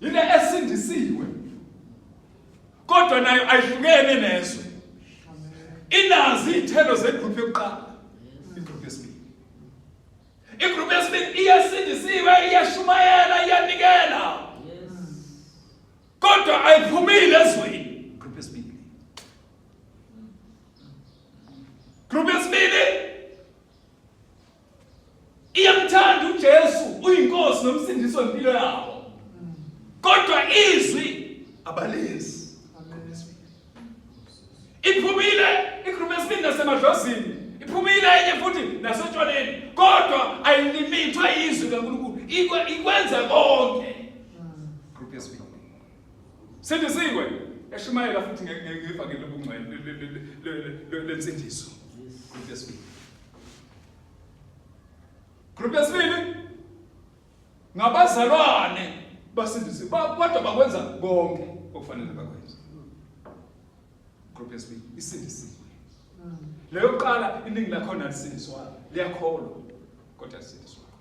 Speaker 1: yile esindisiwe. Kodwa nayo ayihlukene nezwe.
Speaker 3: Amen.
Speaker 1: Inazi izithelo zegroup yokuqala. Igroup yesibili. Igroup yesibili iyasindisiwe, iyashumayela, iyanikela.
Speaker 2: Yes.
Speaker 1: Kodwa ayiphumile ezweni. Group yesibili. Group yesibili iyamthanda uJesu, uyinkosi nomsindisi wempilo yabo. Kodwa izwi abalezi.
Speaker 3: Amen.
Speaker 1: Iphumile igroup yesibili nasemadlozini. Iphumile enye futhi nasotshwaleni. Kodwa ayilimithwe izwi kaNkulunkulu. Ikwenza konke. Group yesibili. Sindisiwe. Eshumayela futhi ngevangeli lobungcwele lensindiso. Group yesibili. Group yesibili ngabazalwane basindisiwe kodwa bakwenza konke okufanele bakwenze. Group yesibili isindisiwe. Leyo kuqala iningi lakhona alisindiswanga, liyakholwa kodwa alisindiswanga.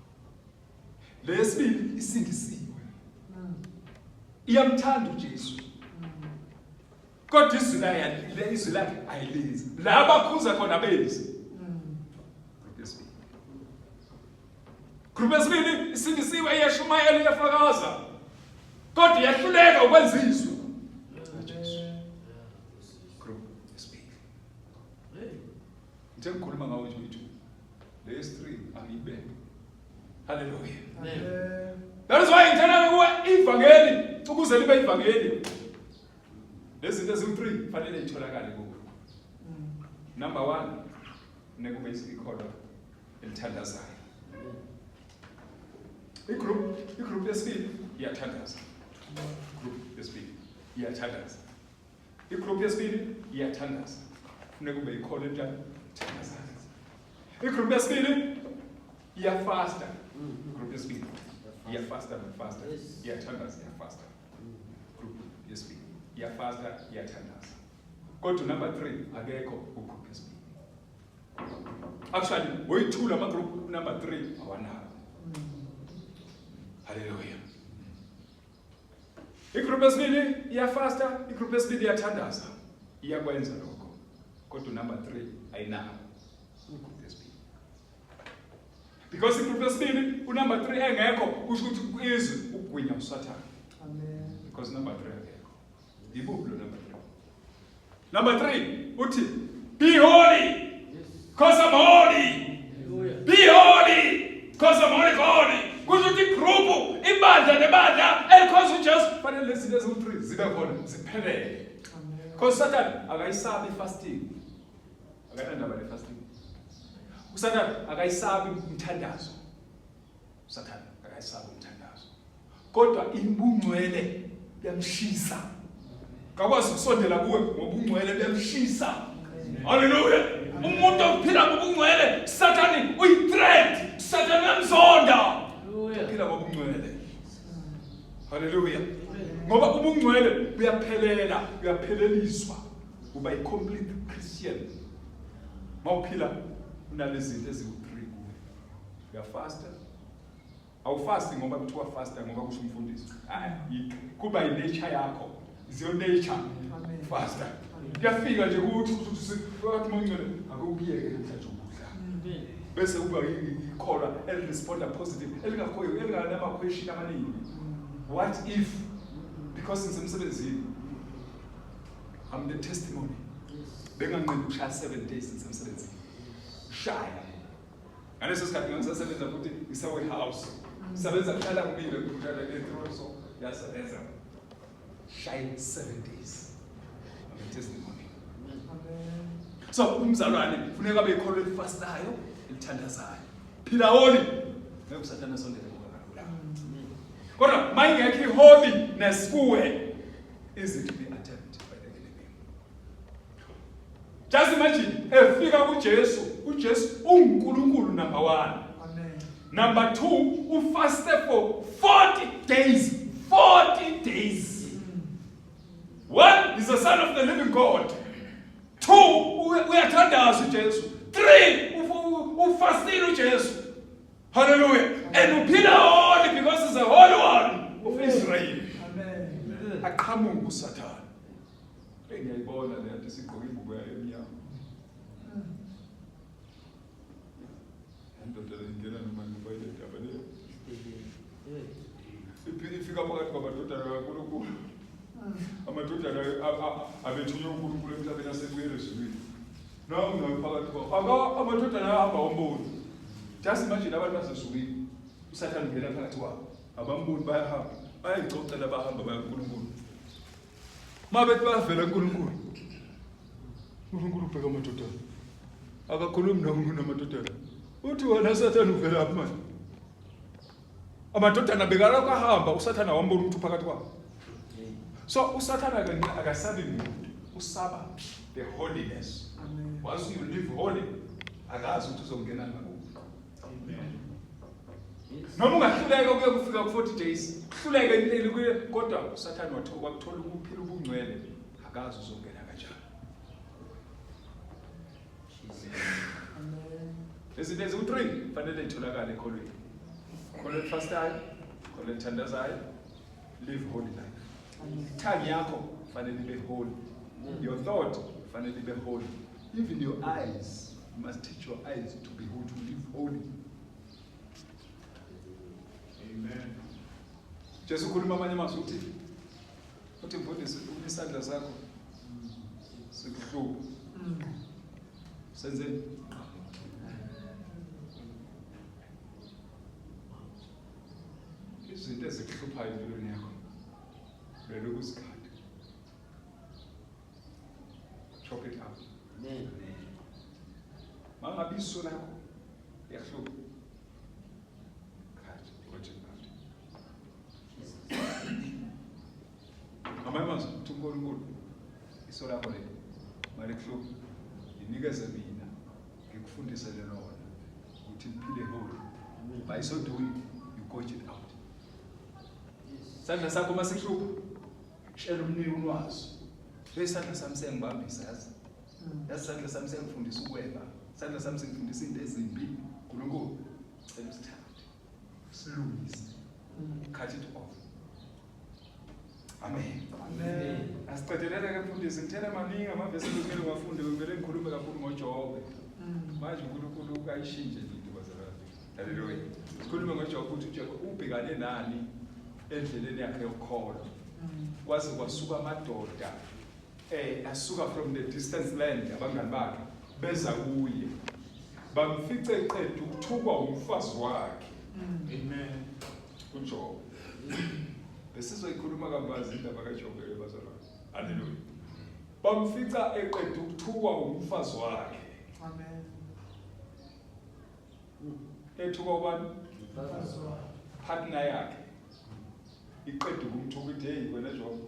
Speaker 1: Leyesibili isindisiwe. Iyamthanda uJesu. Kodwa izwi lakhe izwi lakhe ayilenzi. La bakhuza khona benzi. Group yesibili. Group yesibili isindisiwe iyashumayela iyafakaza. Kodwa iyahluleka ukwenza izwi. Jesu. Group yesibili. Ngithe ngikhuluma ngawo nje uyi-two. Le yesi-three angiyibeke. Hallelujah.
Speaker 3: Amen.
Speaker 1: That is why ngithanda kuwe ivangeli ukuze libe ivangeli. Lezi zinto eziwu-3 fanele itholakale kuwe. Number 1, nekube isikholwa elithandazayo. I-group yesibili iyathandaza. Group yesibili iyathandaza. I-group yesibili iyathandaza. Kufuneka kube ikholwa enjani? Thandazayo. I-group yesibili iyafasta. Group yesibili iyafasta nofasta. Iyathandaza iyafasta. Group yesibili iyafasta iyathandaza. Kodwa number 3 akekho ku-group yesibili. Actually, woyi-2 lama group number 3 awanawo. Hallelujah. I-group yesibili iyafasta, i-group yesibili iyathandaza. Iyakwenza lokho. Kodwa number 3 ayinawo. I-group yesibili. Because i-group yesibili unumber 3 engekho kusho ukuthi izwi ukugwinya uSathane.
Speaker 3: Amen.
Speaker 1: Because number 3 akekho. Yibuphi lo number 3? Number 3 uthi be holy because I'm holy. Be holy because I'm holy God. Kusho ukuthi igroup ibandla nebandla elikhonza uJesu fanele lezi zinto eziwu-3 zibe khona ziphelele.
Speaker 3: Amen.
Speaker 1: Because Satan akayisabi fasting. Akanandaba ne-fasting. uSatan akayisabi umthandazo. uSatan akayisabi umthandazo. Kodwa ibungcwele buyamshisa. Akakwazi ukusondela kuwe ngoba ubungcwele buyamshisa. Hallelujah. Umuntu ophila ngobungcwele, Sathane uyi-threat. Sathane uyamzonda. Uphila ngobungcwele. Hallelujah. Ngoba ubungcwele buyaphelela, buyapheleliswa. Uba i-complete Christian. Mawuphila unalezi zinto eziwu-3 kuwe. Uyafasta. Awufasti ngoba kuthiwa fasta ngoba kusho umfundisi. Hayi, kuba i-nature yakho. Is your nature.
Speaker 3: Amen.
Speaker 1: Fasta. Kuyafika nje ukuthi uthi wathi mongcwele akukuyeke namhlanje ukudla. Bese kuba ikholwa eliresponda positive elingakhoyo elinganama question amaningi. What if because ngisemsebenzini I'm the testimony. Benganqeni ukushaya 7 days ngisemsebenzini. Shaya. Ngaleso sikhathi ngisasebenza futhi ngise-warehouse. Sebenza kuhlala kumile kuhlala e so yasebenza. Shaya 7 days. I'm a testimony.
Speaker 3: Amen.
Speaker 1: So umzalwane kufuneka abe ikholwa elifastayo elithandazayo. Phila holy. Ngeke usathana sondele kuwe kalula. Kodwa mayingekho i-holiness kuwe easy to be attacked by the enemy. Just imagine efika kuJesu, uJesu unguNkulunkulu number 1.
Speaker 3: Amen.
Speaker 1: Number 2, ufaste for 40 days. 40 days. One is the son of the living God. 2, uyathandaza uJesu. 3, ufastile uJesu. Hallelujah. And uphila holy because he's a holy one of Israel.
Speaker 3: Amen.
Speaker 1: Aqhamuka uSathane. Engiyayibona le nto isigqoka ingubo yayo emnyama. Indoda le ingena noma ngoba ile ndaba leyo. Ifika phakathi kwamadodana kaNkulunkulu. Amadodana abethunywe uNkulunkulu emhlabeni asebuyele ezulwini. Nawu nawe phakathi kwawo. Aka amadodana ahamba umboni. Just imagine abantu basezulwini. uSathane ungena phakathi kwabo. Abamboni bayahamba. Bayayixoxela bahamba baya kuNkulunkulu. Mabethi bayavela kuNkulunkulu. uNkulunkulu ubheka amadodana. Akakhulumi namadodana. Uthi wena Sathane uvelaphi manje? Amadodana bekalokhu ahamba uSathane wambona ukuthi uphakathi kwabo. So uSathane akasabi muntu, usaba the holiness.
Speaker 3: Amen.
Speaker 1: Once you live holy, akazi ukuthi uzongena ngakuphi.
Speaker 4: Amen.
Speaker 1: Noma ungahluleka kuye kufika ku-40 days, uhluleke impilo kuye kodwa uSathane wakuthola ukuphila ubungcwele, akazi uzongena kanjani.
Speaker 3: Amen.
Speaker 1: Izinto eziwu-3 fanele itholakale ekholweni. Kholo elifastayo, kholo elithandazayo, live holy life.
Speaker 3: Amen.
Speaker 1: Tongue yakho fanele ibe holy. Your thought fanele ibe holy. Even your eyes, you must teach your eyes to be holy, to live holy.
Speaker 4: Amen.
Speaker 1: Jesu ukhuluma amanye amazwi uthi uthi mfundisi uma isandla sakho sikuhlupha senzeni izinto ezikuhluphayo empilweni yakho lwela ukuzikhatha chop it up
Speaker 2: Amen.
Speaker 1: mangabe iso lakho liyahlupha cut got it out
Speaker 2: Jesus.
Speaker 1: ngamanye amazwi uthi uNkulunkulu iso lakho leli malikuhlupha inikeze mina ngikufundisele lona ukuthi liphile holy
Speaker 2: Amen.
Speaker 1: by so doing you got it out
Speaker 2: Yes.
Speaker 1: isandla sakho masihlupha shela umniki ulwazi isandla sami siyangibambisa yazi yazi isandla sami siyangifundisa ukweba isandla sami singifundisa into ezimbi uNkulunkulu cela usithathe silungise cut it off amen
Speaker 3: Amen.
Speaker 1: asiqedelele ke mfundisi ngithele maningi amavesi ekumele ngiwafunde bekumele ngikhulume kakhulu ngoJobe manje uNkulunkulu ukayishintshe into bazalwane haleluya sikhulume ngoJobe ukuthi uJobe ubhekane nani endleleni yakhe yokukholwa kwaze kwasuka amadoda asuka from the distant land abangani bakhe beza kuye bamfice eqeda ukuthukwa umfazi wakhe
Speaker 4: Amen.
Speaker 1: uJobe besizoyikhuluma kabanzi indaba kaJobe ke bazalwane haleluya bamfica eqeda ukuthukwa umfazi wakhe
Speaker 3: Amen.
Speaker 1: ethukwa ubani
Speaker 3: Mfazi wakhe.
Speaker 1: partner yakhe iqeda ukumthuka ithi hey wena Jobe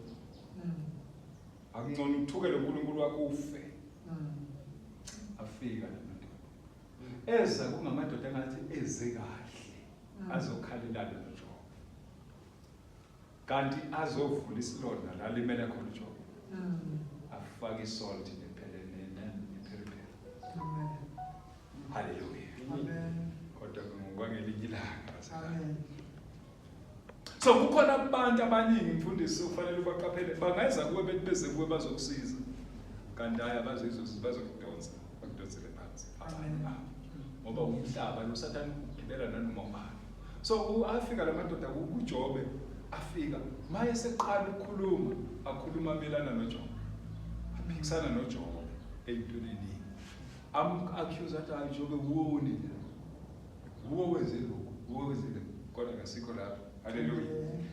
Speaker 1: akungcono ukuthukele uNkulunkulu wakho ufe afika lamadoda eza kungamadoda engathi eze kahle azokhalelana noJobe kanti azovula isilonda la limele khona uJobe afake isalt nephele nepheriphere
Speaker 3: Amen.
Speaker 1: haleluya
Speaker 3: Amen.
Speaker 1: kodwa ngokwangelinye ilanga bazalwane
Speaker 3: Amen.
Speaker 1: so kukhona abantu abaningi mfundisi ufanele ubaqaphele bangeza kuwe bethi beze kuwe bazokusiza kanti hayi abazizo bazokudonsa bakudonsele phansi abanye
Speaker 3: Amen.
Speaker 1: babo ngoba umhlaba lo sathane ugibela nanoma ubani so afika la madoda kuJobe afika maye seqala ukukhuluma akhuluma melana noJobe aphikisana noJobe eyintweni eningi am-accuse athi hayi Jobe uwonile uwo wenze lokhu uwo wenze lokhu kodwa kasikho lapho haleluya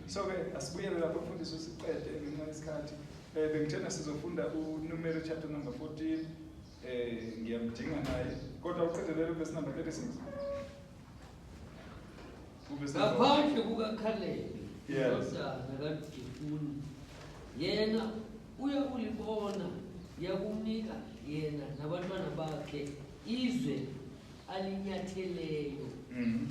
Speaker 1: so ke asibuyele lapho mfundisi siqede ngenxa yesikhathi bengithena sizofunda uNumeri chapter number 14 ngiyamdinga naye kodwa uqedelele verse number 36 Uverse number-
Speaker 2: Ngaphandle kukaKhalebi
Speaker 1: Yes.
Speaker 2: indodana kaJefune yena uya kulibona yakumnika yena nabantwana bakhe izwe alinyatheleyo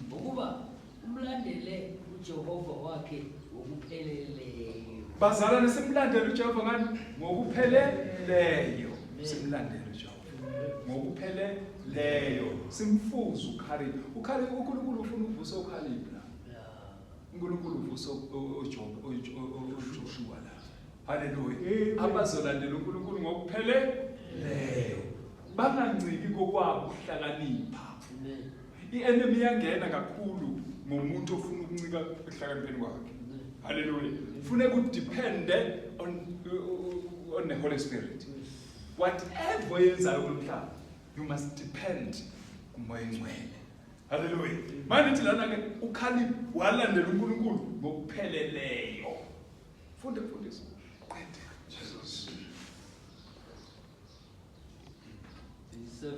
Speaker 2: ngokuba umlandele uJehova wakhe ngokupheleleyo.
Speaker 1: Bazalwane simlandele uJehova ngani ngokupheleleyo simlandele uJehova ngokupheleleyo simfuze uKhalibu uKhalibu uNkulunkulu ufuna ukuvusa uKhalibu la
Speaker 2: Yeah.
Speaker 1: uNkulunkulu uvusa uJobe uJoshua la haleluya
Speaker 3: Amen.
Speaker 1: abazolandela uNkulunkulu ngokupheleleyo banganciki kokwabo ukuhlakanipha
Speaker 2: Amen.
Speaker 1: i-enemy iyangena kakhulu ngomuntu ofuna ukuncika ekuhlakanipheni kwakhe
Speaker 2: Amen.
Speaker 1: haleluya funeka udepende on the Holy Spirit whatever oyenzayo kulo mhlaba you must depend kumoya engcwele haleluya manje ithi lana ke uKhalib walandela uNkulunkulu ngokupheleleyo funde mfundisi qede Jesus
Speaker 2: 7.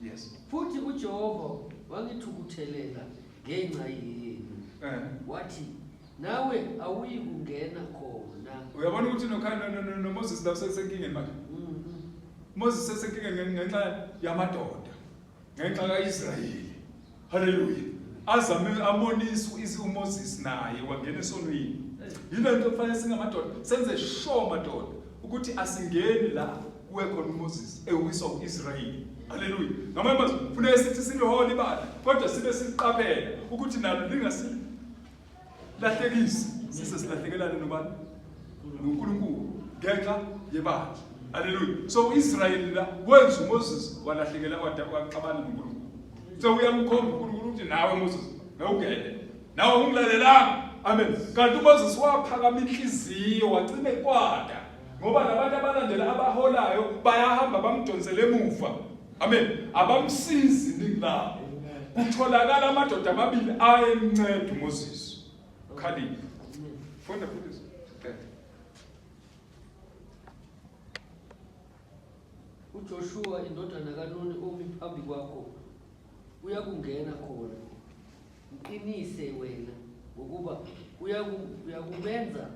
Speaker 1: yes
Speaker 2: Futhi uJehova wangithukuthelela ngenxa yenu wathi nawe awuyi kungena khona.
Speaker 1: Uyabona ukuthi noMoses la usesenkingeni manje Moses usesenkingeni ngenxa yamadoda ngenxa kaIsrayeli haleluya azame amonise uMoses naye wangena esonweni yile nto kufanele singamadoda senze sure madoda ukuthi asingeni la kuwe khona uMoses ewiswa uIsrayeli haleluya ngamanye amazwi kufuneka sithi silihole ibandla kodwa sibe siqaphela ukuthi nalo lingasilahlekisi sise silahlekelane nobani noNkulunkulu ngenxa yebandla haleluya so uIsrayeli la wenza uMoses walahlekela waxabana noNkulunkulu so uyamkhomba uNkulunkulu ukuthi nawe Moses ngawungene nawe ungilalelanga Amen. Kanti uMoses waphakama inhliziyo wacina ekwata ngoba labantu abalandela abaholayo bayahamba bamdonsele emuva. Amen. Abamsizi iningi labo. Kutholakala amadoda amabili ayemnceda uMoses. Ukhalile. Funda mfundisi. Siqede.
Speaker 2: UJoshuwa indodana kaNuni omi phambi kwakho uyakungena khona. Mqinise wena ngokuba uyakumenza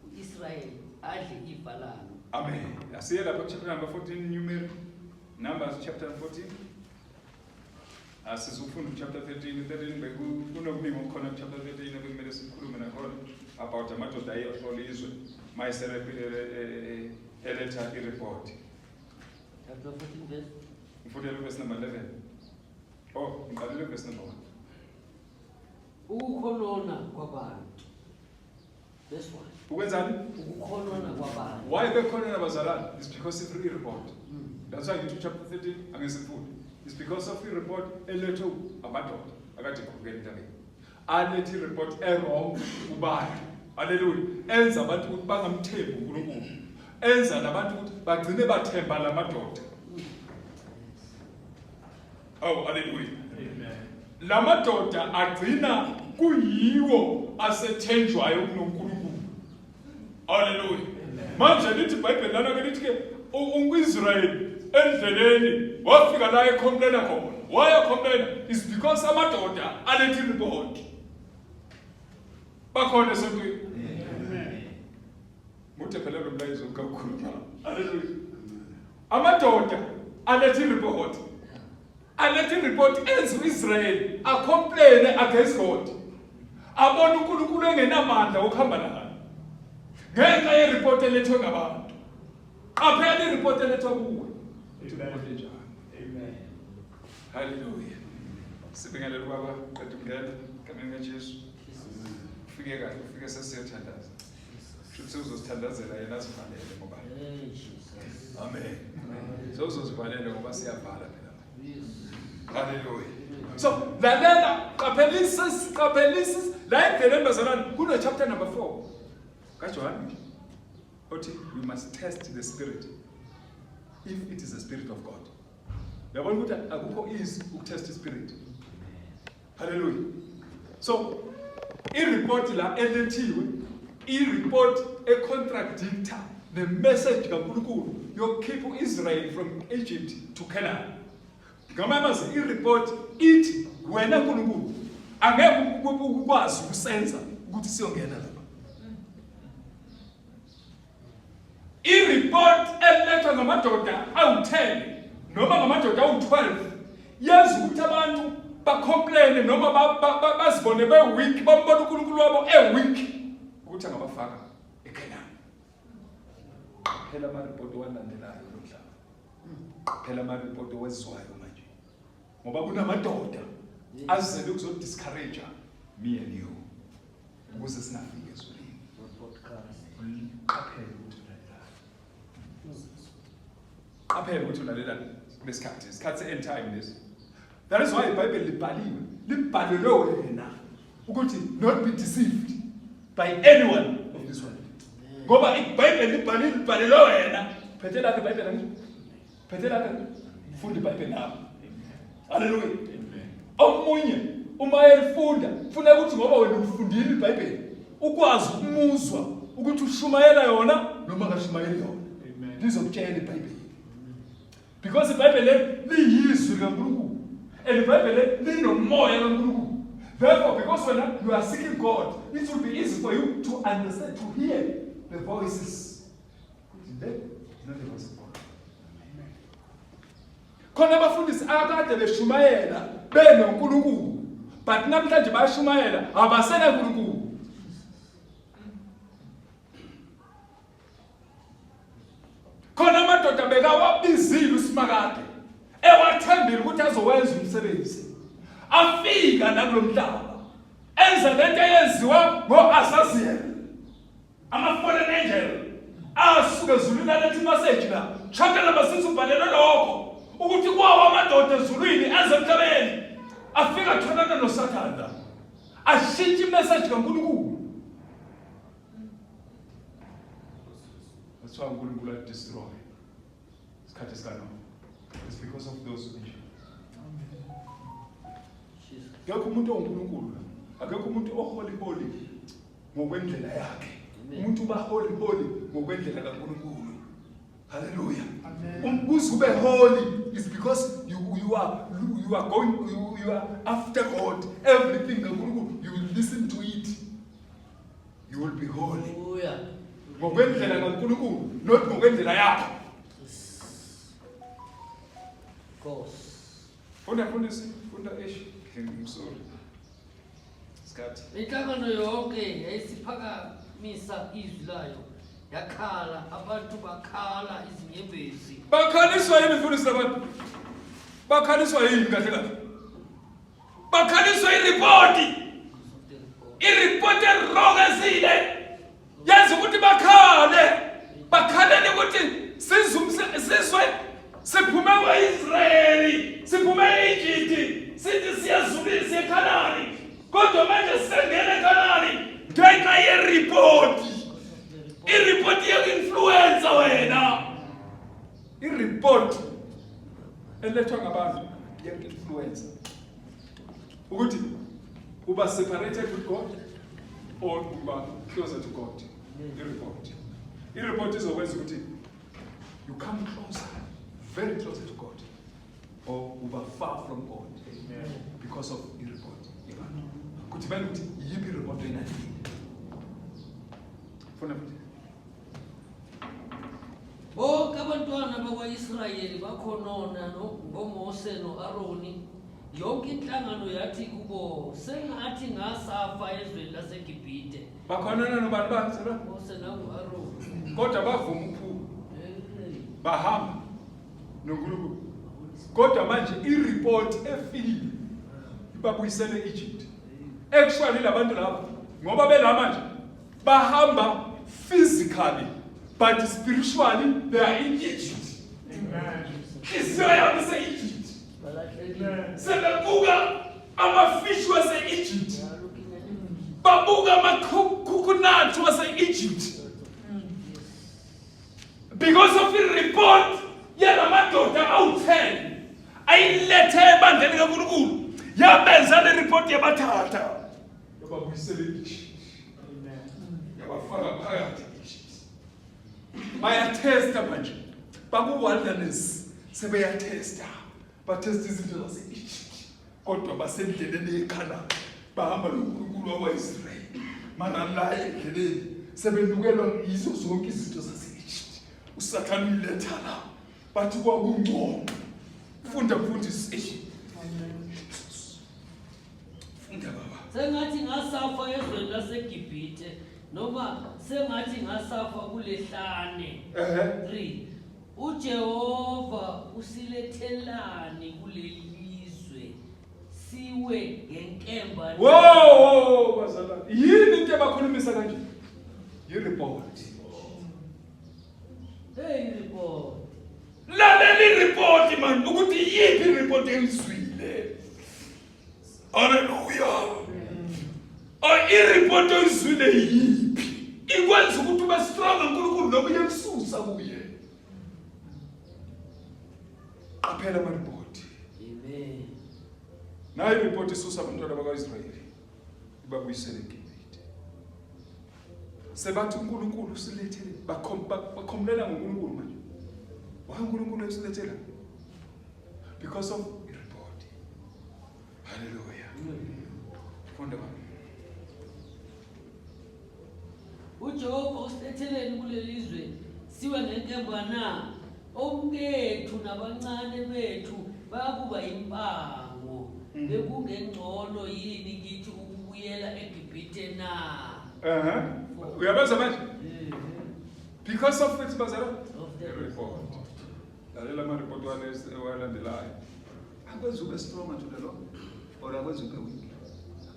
Speaker 2: u-Israyeli adle ifa lalo.
Speaker 1: Amen. Asiye lapha chapter number 14 Numeri Numbers chapter 14. Asizufunda chapter 13 13 bekunokuningi okukhona chapter 13 ebekumele sikhulume nakhona about amadoda ayohlola izwe mayisele eletha i-report.
Speaker 2: Chapter 14 verse
Speaker 1: Ngifundele verse number 11. Oh, ngiqalile verse number 1.
Speaker 2: Ukukhonona kwabantu. Verse 1.
Speaker 1: Ukwenzani?
Speaker 2: Ukukhonona kwabantu.
Speaker 1: Why bekhonona bazalwane? It's because of i-report. That's why ngithi chapter 13 angesifundi. It's because of i-report elethwe amadoda akade ekhulukela entabeni. Alethe i-report e-wrong kubantu. Hallelujah. Enza abantu ukuthi bangamthembi uNkulunkulu. Enza nabantu ukuthi bagcine bathemba lamadoda. Oh, hallelujah.
Speaker 4: Amen.
Speaker 1: Lamadoda agcina kuyiwo asethenjwayo kunoNkulunkulu. Hallelujah. Manje lithi iBhayibheli lana ke lithi ke uIsrael endleleni wafika la ecomplaina khona. Why ecomplaina? Is because amadoda alethe report. Bakhona esontweni.
Speaker 4: Amen.
Speaker 1: Mude phela lo mlayezo kakhulu. Hallelujah. Amadoda alethe report. Alethe report enza uIsrael acomplain against God. Abona uNkulunkulu engenamandla okuhamba naye. Ngenxa yereport elethwe ngabantu. Qaphela ireport elethwa kuwe. Report enjani?
Speaker 4: Amen.
Speaker 1: Hallelujah. Sibingelele baba, qeda ukungena egameni kaJesu. Ufike kahle, ufike sesiyothandaza. Shuthi uzosithandazela yena asivalele ngoba.
Speaker 2: Hey Jesus.
Speaker 1: Amen. Sewuzozivalela ngoba siyavala phela.
Speaker 2: Yes.
Speaker 1: Hallelujah. So lalela qaphelisisa qaphelisisa la endleleni bazalwane kuno chapter number 4 kaJohane othi you must test the spirit if it is the spirit of God. Uyabona ukuthi akukho easy ukutest spirit. Hallelujah. So i-report la elethiwe i-report econtradictor the message kaNkulunkulu yokukhipha uIsrael from Egypt to Canaan. Ngamanye amazwi i-report ithi wena Nkulunkulu angeke ukwazi ukusenza ukuthi siyongena lapha. I-report elethwa ngamadoda awu-10 noma ngamadoda awu-12 yenza ukuthi abantu bacomplaine noma bazibone be-weak, bambona uNkulunkulu wabo e-weak ukuthi angabafaka eKhenani. Phela ama-report owalandelayo lo mhlaba, phela ama-report owezwayo manje, ngoba kunamadoda azele ukuzodiscourage me and you ukuze singafiki ezulwini. Qaphela ukuthi ulalelani. Qaphela ukuthi ulalelani kulesikhathi, isikhathi se-end time lesi. That is why iBhayibheli libhaliwe, libhalelwe wena ukuthi not be deceived by anyone of this world. Ngoba iBhayibheli libhaliwe, libhalelwe wena. Phethe lakho iBhayibheli angisho? Phethe lakho, funda iBhayibheli lakho. Haleluya. Omunye uma elifunda funa ukuthi ngoba wena ulifundile iBhayibheli ukwazi ukumuzwa ukuthi ushumayela yona noma akashumayeli yona. Lizokutshela iBhayibheli. Because iBhayibheli liyizwi likaNkulunkulu. And iBhayibheli linomoya kaNkulunkulu. Therefore, because when you are seeking God, it will be easy for you to understand, to hear the voices. Not the voice of God. Khona abafundisi akade beshumayela benoNkulunkulu, but namhlanje bayashumayela abasena uNkulunkulu. Khona amadoda bekawabizile uSimakade ewathembile ukuthi azowenza umsebenzi, afika nakulomhlaba enza lento eyenziwa ngoAzaziel, ama-fallen angel asuke ezulwini aletha imaseji la. Chapter number 6 ubhalelwe lokho ukuthi kwawo amadoda ezulwini eze emhlabeni afika atholana noSathane la, ashintsha imeseji kaNkulunkulu. That's why uNkulunkulu adestroy isikhathi sikaNoah. It's because of those nje.
Speaker 2: Jesus.
Speaker 1: Akekho umuntu onguNkulunkulu. Akekho umuntu oholy holy ngokwendlela yakhe.
Speaker 2: Amen.
Speaker 1: Umuntu uba holy holy ngokwendlela kaNkulunkulu. Hallelujah.
Speaker 3: Amen.
Speaker 1: Umbuzo ube holy is because you are going you are after God. Everything kaNkulunkulu, you will listen to it. You will be holy.
Speaker 2: Hallelujah.
Speaker 1: Ngokwendlela kaNkulunkulu, not ngokwendlela yakho.
Speaker 2: Course.
Speaker 1: Funda, mfundisi, funda eish. I'm sorry. Isikhathi.
Speaker 2: Inhlangano yonke yayisiphakamisa izwi layo, yakhala, abantu bakhala izinyembezi.
Speaker 1: Bakhaliswa yini, mfundisi, labantu? Bakhaliswa yini kahle kahle?
Speaker 5: Bakhaliswa iripoti.
Speaker 2: Because of the report.
Speaker 5: Iripoti e-wrong esile yenza ukuthi bakhale, bakhalele ukuthi sizwe siphume kwa-Israyeli, siphume e-Egypt, sithi siyazulile, siye eKhanani, kodwa manje sisengena eKhanani ngenxa yeripoti. Iripoti yeku-influencer wena.
Speaker 1: I-report elethwa ngabantu iyaku-influencer ukuthi uba separated with God or uba closer to God. I-report izokwenza ukuthi you come closer, very closer to God, or uba far from God.
Speaker 4: Amen.
Speaker 1: Because of i-report yabantu. Kudibene ukuthi yiphi i-report oyilandile. Funda futhi.
Speaker 2: Bonke abantwana bakwa-Israyeli bakhonona ngoMose no-Aroni. Yonke inhlangano yathi kubo, sengathi ngasafa ezweni laseGibhithe.
Speaker 1: Bakhonona nobani ba?
Speaker 2: Mose nangu-Aroni.
Speaker 1: Kodwa bavuma ukuphuma.
Speaker 2: Hey.
Speaker 1: Bahamba noNkulunkulu. Kodwa manje i-report efikile ibabuyisele e-Egypt. Actually labantu laba, ngoba bela manje bahamba physically, but spiritually they are in Egypt.
Speaker 4: Amen.
Speaker 5: Inhliziyo yabo ise-Egypt.
Speaker 2: Balahlekile.
Speaker 4: Amen.
Speaker 5: Sebebuka amafishi wase-Egypt.
Speaker 2: They are looking at the
Speaker 5: Babuka amakhukhunathi wase-Egypt because of i-report yalamadoda awu-10 ayilethe ebandleni kaNkulunkulu. Yabenza le report, yabathatha,
Speaker 1: yababuyisele e-Egypt.
Speaker 4: Amen.
Speaker 1: Yabafaka phakathi e-Egypt. Bayatesta manje, baku-wilderness, sebeyatesta, batesta izinto zase-Egypt, kodwa basendleleni yeKhanani, bahamba noNkulunkulu wakwa-Israyeli. Mara la endleleni sebenukelwa yizo zonke izinto zase-Egypt. USathane uyiletha la, bathi kwakungcono. Funda, mfundisi. Eish.
Speaker 3: Amen.
Speaker 1: Funda, baba.
Speaker 2: Sengathi ngasafa ezweni laseGibhithe, noma sengathi ngasafa kulehlane.
Speaker 1: Ehe.
Speaker 2: 3 uJehova usilethelani kuleli lizwe siwe ngenkemba?
Speaker 1: Wow, bazalwane, yini into ebakhulumisa kanje? Yi-report.
Speaker 2: Hey, report.
Speaker 5: Lalela iripoti man, ukuthi yiphi iripoti eyizwile. Haleluya. Iripoti oyizwile yiphi ikwenza ukuthi ube strong uNkulunkulu noma uyekususa kuye?
Speaker 1: Qaphela amaripoti.
Speaker 2: Amen.
Speaker 1: Nayo iripoti isusa abantwana bakwa-Israyeli, ibabuyisele eGibhithe. Sebathi uNkulunkulu usilethele, bakhomlela ngoNkulunkulu manje. Why uNkulunkulu usilethela? Because of ireport. Haleluya. Funda, baba.
Speaker 2: UJehova usiletheleni kuleli zwe siwe ngenkemba na? Omkethu nabancane bethu bayakuba impango. Bekungengcono yini kithi ukubuyela eGibhithe na?
Speaker 1: Ehe, uyabenza manje because of it, bazalwane.
Speaker 2: Of the
Speaker 1: I-report. Lalela amaripoti walandelayo. Akwenza ube strong to the Lord or akwenza ube weak?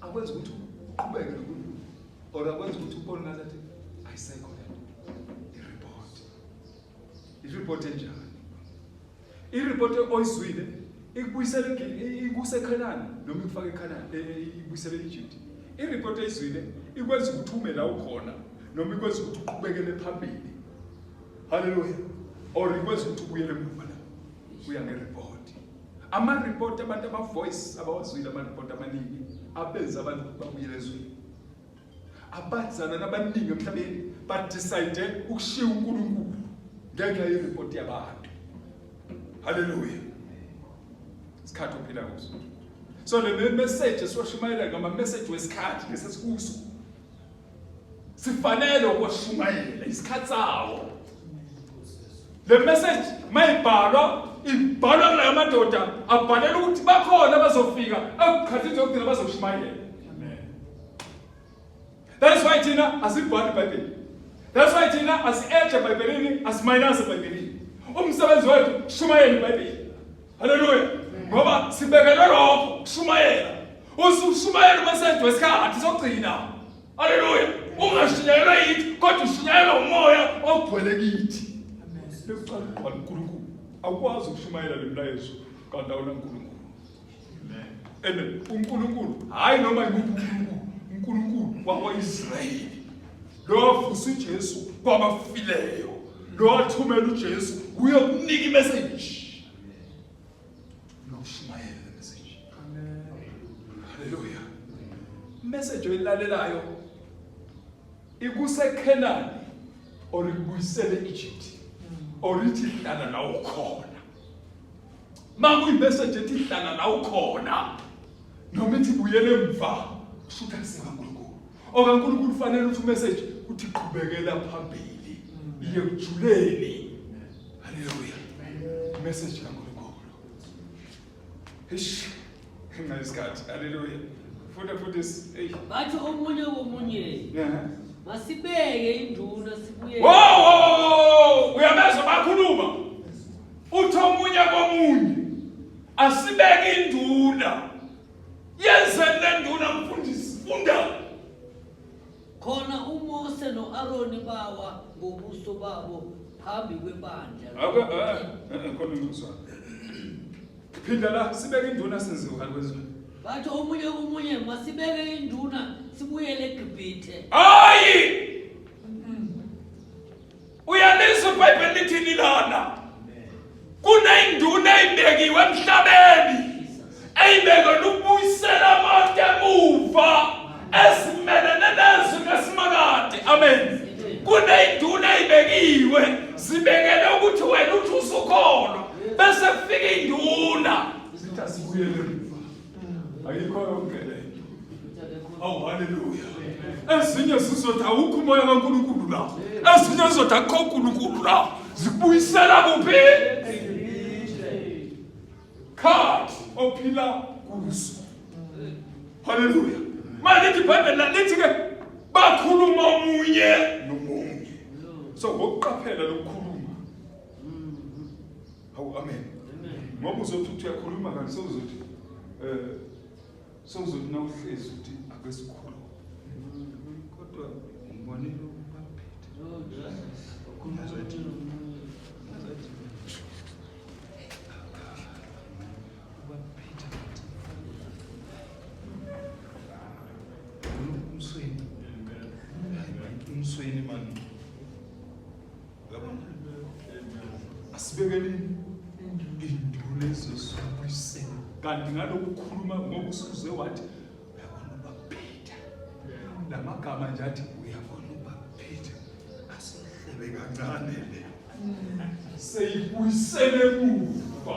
Speaker 1: Akwenza ukuthi uqhubeke noNkulunkulu or akwenza ukuthi ubone ngathi ayisekho lento? I-report, i-report enjani? I-report oyizwile ikubuyisele ikuse eKhanani noma ikufake eKhanani, ikubuyisele e-Egypt? I-report oyizwile ikwenza ukuthi ume la ukhona noma ikwenza ukuthi uqhubekele phambili? Haleluya. Or ikwenza ukuthi ubuyele emuva la. Kuya ngereport. Ama-report abantu ama-voice abawazwile ama-report amaningi abenza abantu ukuthi babuyele ezweni. Abazalwane abaningi emhlabeni badecide ukushiya uNkulunkulu ngenxa yereport yabantu. Haleluya. Isikhathi ophila kuso. So le message esiwashumayela ngama message wesikhathi lesesikuso. Sifanele ukwashumayela isikhathi sawo. Le message mayibhalwa ibhalwa kula madoda abhalela ukuthi bakhona abazofika ekukhathini zokugcina bazoshumayela. Amen. That is why thina asibhali iBhayibheli. That's why thina asi-edge eBhayibhelini, asiminus eBhayibhelini. Umsebenzi wethu shumayela iBhayibheli. Haleluya. Ngoba sibekelwe lokho kushumayela. Usushumayela umessage wesikhathi sokugcina. Haleluya. Ungashunyayelwa yithi kodwa ushunyayelwa umoya ogcwele kithi. Bekuqala ugcwala uNkulunkulu. Awukwazi ukushumayela le mlayezo kanti awunaNkulunkulu. Amen. UNkulunkulu hayi noma yimuphi uNkulunkulu, uNkulunkulu wakwaIsrayeli. Lo wavusa uJesu kwabafileyo. Lo wathumela uJesu uyokunika imessage. Nokushumayela le message.
Speaker 3: Amen.
Speaker 1: Haleluya. Message oyilalelayo ikuseKhenani or ikubuyisele eEgypt or ithi hlala la ukhona. Makuyimessage ethi hlala la ukhona noma ithi buyele emva kusho ukuthi akusekaNkulunkulu. OkaNkulunkulu ufanele ukuthi umessage uthi qhubekela phambili iye kujuleni. Haleluya. Message kaNkulunkulu. Eish. Ngesikhathi. Haleluya. Funda mfundisi. Hey.
Speaker 2: Bathi omunye komunye.
Speaker 1: Yeah.
Speaker 2: Masibeke induna sibuye.
Speaker 1: Wo wo uyamezwa bakhuluma. Uthi omunye komunye asibeke induna. Yenze le nduna mfundisi funda.
Speaker 2: Khona uMose noAroni bawa ngobuso babo phambi kwebandla.
Speaker 1: Ake eh khona ngizwa. Phinda la sibeke induna senziwa kanti kwezwe.
Speaker 2: Bathi omunye komunye masibeke induna sibuyele eGibhithe.
Speaker 5: Hayi! Uyalizwa iBhayibheli lithini lana? Kuneyinduna eyibekiwe emhlabeni eyibekelwe ukubuyisela abantu emuva ezimelene nezwi lesimakade. Amen. Kuneyinduna eyibekiwe zibekele ukuthi wena uthi usukholwa bese kufika induna
Speaker 1: Sithi asibuyele emuva. Ayikho yonke le nto. Awu haleluya. Ezinye zizothi awukho umoya kaNkulunkulu la. Ezinye zizothi akukho uNkulunkulu la. Zikubuyisela kuphi? Khathi ophila kuso. Haleluya. Manje lithi iBhayibheli la lithi ke bakhuluma omunye nomunye. So ngokuqaphela lokukhuluma. Hawu amen. Ngoba uzothi uthi uyakhuluma kanti sewuzothi eh sewuzothi nawuhlezi uthi ake sikhulume. Kodwa ngibonile ubaphethe. Ngazathi ngazathi ubaphethe umsweni umsweni mani Asibekeleni induna ezosubuyisela kanti ngalokhu khuluma ngoba usuze wathi uyabona ubaPeter lamagama nje athi uyabona ubaPeter asihlebe kancane le seyibuyisele emuva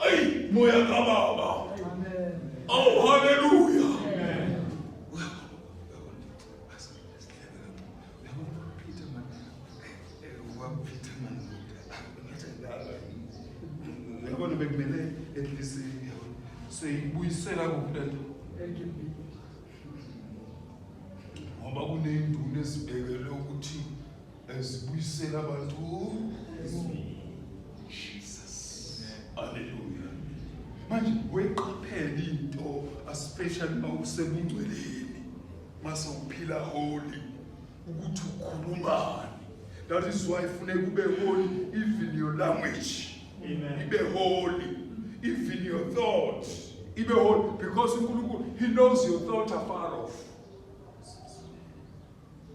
Speaker 5: ayi moya kababa
Speaker 3: Amen.
Speaker 5: oh haleluya
Speaker 1: Uyabona bekumele at least seyibuyisela kuphi lento ngoba kuney'nduna ezibekelwe ukuthi zibuyisele abantu Jesus haleluya manje weqaphela into especially uma usebungcweleni mase uphila holy ukuthi ukhulumani that is why funeka ube holy even your language
Speaker 4: Amen.
Speaker 1: ibe holy even your thought ibe holy because uNkulunkulu he knows your thought are far off.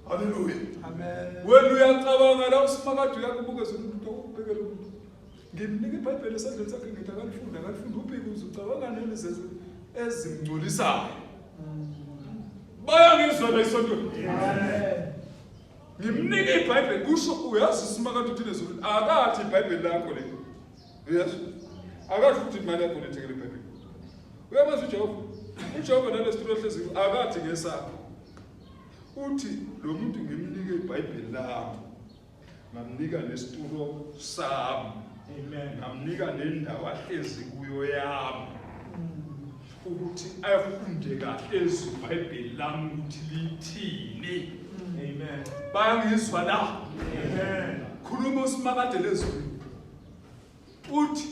Speaker 5: Haleluya.
Speaker 3: Amen.
Speaker 1: Wena uyacabanga la usimakade uyakubuka ezulwini umuntu okubhekela umuntu. Ngimnika iBhayibheli esandleni sakhe ngithi akalifunda akalifunda ubheke uzucabanga nalezo ezimngcolisayo. Bayangizwa la esontweni.
Speaker 3: Amen.
Speaker 1: Ngimnika iBhayibheli kusho uyazi usimakade uthini ezulwini akathi iBhayibheli lakho leli. Uyazi? Akathi futhi imali yakho lethekele iBhayibheli. Uyamazi uJehova? UJehova nalesitulo ehlezi akathi ngesakho. Uthi lo muntu ngimnike iBhayibheli lami. Ngamnika nesitulo sami.
Speaker 4: Amen.
Speaker 1: Ngamnika nendawo ahlezi kuyo yami. Ukuthi afunde kahle izwi iBhayibheli lami ukuthi lithini.
Speaker 4: Amen.
Speaker 1: Bayangizwa la.
Speaker 4: Amen.
Speaker 1: Khuluma usimakade lezwi. Uthi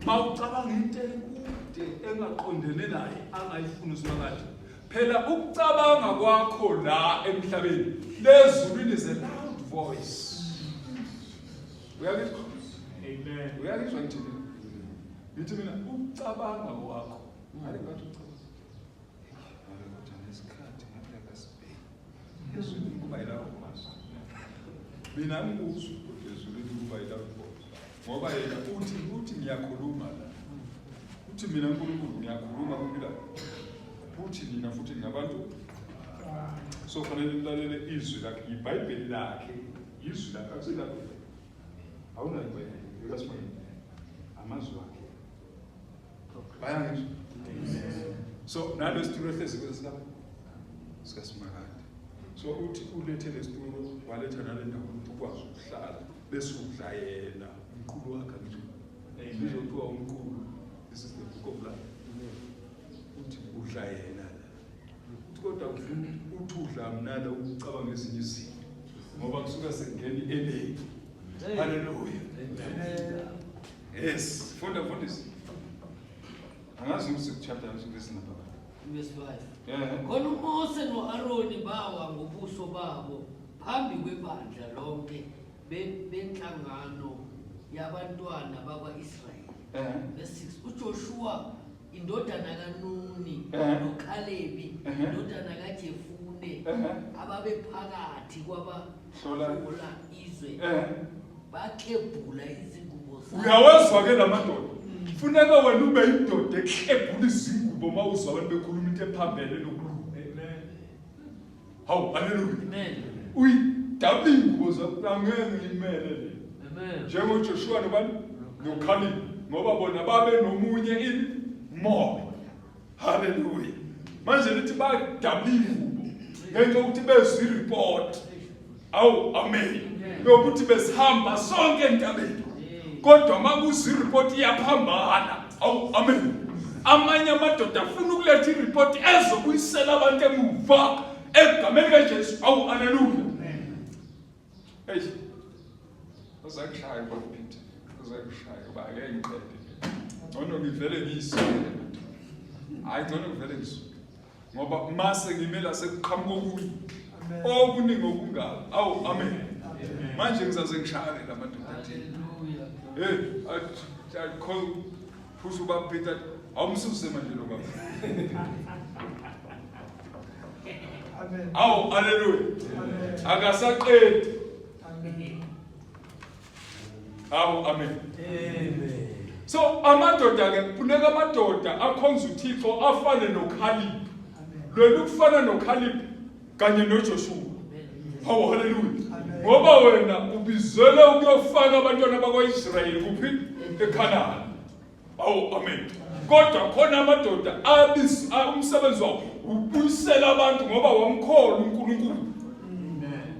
Speaker 1: mawucabanga into ekude engaqondene naye angayifuni usimakade. Phela ukucabanga kwakho la emhlabeni lezulwini is a loud voice. Uyakizwa?
Speaker 4: Amen.
Speaker 1: Uyakizwa ngithi mina? Ngithi mina ukucabanga kwakho. Ngale ngathi ucabanga. Ngale kodwa nesikhathi ngathi akasibheki. Ezulwini kuba yilawo mazwi. Mina ngikuzwa kodwa ezulwini kuba yilawo voice. Ngoba yena uthi uthi ngiyakhuluma la. Uthi mina uNkulunkulu ngiyakhuluma kuphila. Uthi nina futhi ngabantu so fanele nilalele izwi lakhe iBhayibheli lakhe izwi lakhe akusilakho. Awunayo iBhayibheli likaSimakade. Amazwi akhe. Bayangizwa? So nalo situlo ehlezi kuso sika sikaSimakade. So uthi ulethe lesitulo waletha nale ndawo ukuthi ukwazi ukuhlala bese udla yena umqulu wakhe nje. Izothiwa umqulu this is the book of life. Uthi udla yena la. Uthi kodwa ufuna uthi udla mna la ukucabanga ezinye izinto ngoba kusuka sekungena i-energy. Hallelujah.
Speaker 3: Amen.
Speaker 1: Yes, funda mfundisi. Angazi ukuthi chapter verse number.
Speaker 2: Verse 5.
Speaker 1: Yeah.
Speaker 2: Khona uMose noAroni bawa ngobuso babo phambi kwebandla lonke benhlangano yabantwana bakwa-Israyeli. Verse 6. uJoshua indodana kaNuni noKhalebi indodana kaJefune ababephakathi kwabahlola izwe baklebhula izingubo zabo.
Speaker 1: Uyawezwa ke lamadoda. Funeka wena ube indoda eklebhula izingubo uma uzwa abantu bekhuluma into ephambene nokulunga.
Speaker 4: Amen.
Speaker 1: Hawu, haleluya.
Speaker 2: Amen.
Speaker 1: Uyidabula iy'ngubo zakho angeke ngiyimele le.
Speaker 2: Amen.
Speaker 1: NjengoJoshua nobani? NoKhalebi ngoba bona babe nomunye ini moya. Haleluya. Manje lithi badabula iy'ngubo ngenxa yokuthi bezwe ireport. Awu, amen. Yokuthi besihamba sonke entabeni. Kodwa makuza ireport iyaphambana. Awu, amen. Amanye amadoda afuna ukuletha ireport ezobuyisela abantu emuva egameni kaJesu. Awu, haleluya. Hey. Uzakushaya ubaba Peter. Uzakushaya uba ake ngiqede. Ngcono ngivele ngiyisuke. Hayi ngcono ngivele ngisuke. Ngoba mase ngimela sekuqhamuka okunye.
Speaker 3: Amen.
Speaker 1: Okuningi okungaka. Awu, amen.
Speaker 3: Amen.
Speaker 1: Manje ngizaze ngishaye la madoda athile.
Speaker 2: Hallelujah.
Speaker 1: Hey, I call phusha ubaba Peter. Awumsuse manje lo baba.
Speaker 3: Amen.
Speaker 1: Awu, haleluya.
Speaker 3: Amen.
Speaker 1: Akasaqedi.
Speaker 3: Amen.
Speaker 1: Awu, amen.
Speaker 4: Amen.
Speaker 1: So amadoda ke kufuneka amadoda akhonza uThixo afane noKhalib.
Speaker 3: Amen.
Speaker 1: Lwena ukufana noKhalib kanye noJoshua. Hawu, haleluya.
Speaker 3: Amen.
Speaker 1: Ngoba wena ubizelwe ukuyofaka abantwana bakwaIsrayeli kuphi? eKhanani. Awu, amen. Kodwa khona amadoda umsebenzi wawo ubuyisela abantu ngoba wamkholwa uNkulunkulu.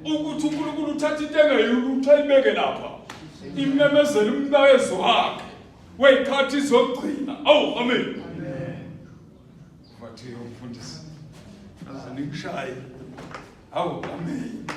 Speaker 1: Ukuthi uNkulunkulu uthatha into engeyilutho ayibeke lapha. Imemezele umlayezo wakhe wey'khathi zokugcina. Awu, amen.
Speaker 3: Amen.
Speaker 1: Bathi umfundisi. Aze ningishaye. Awu, amen.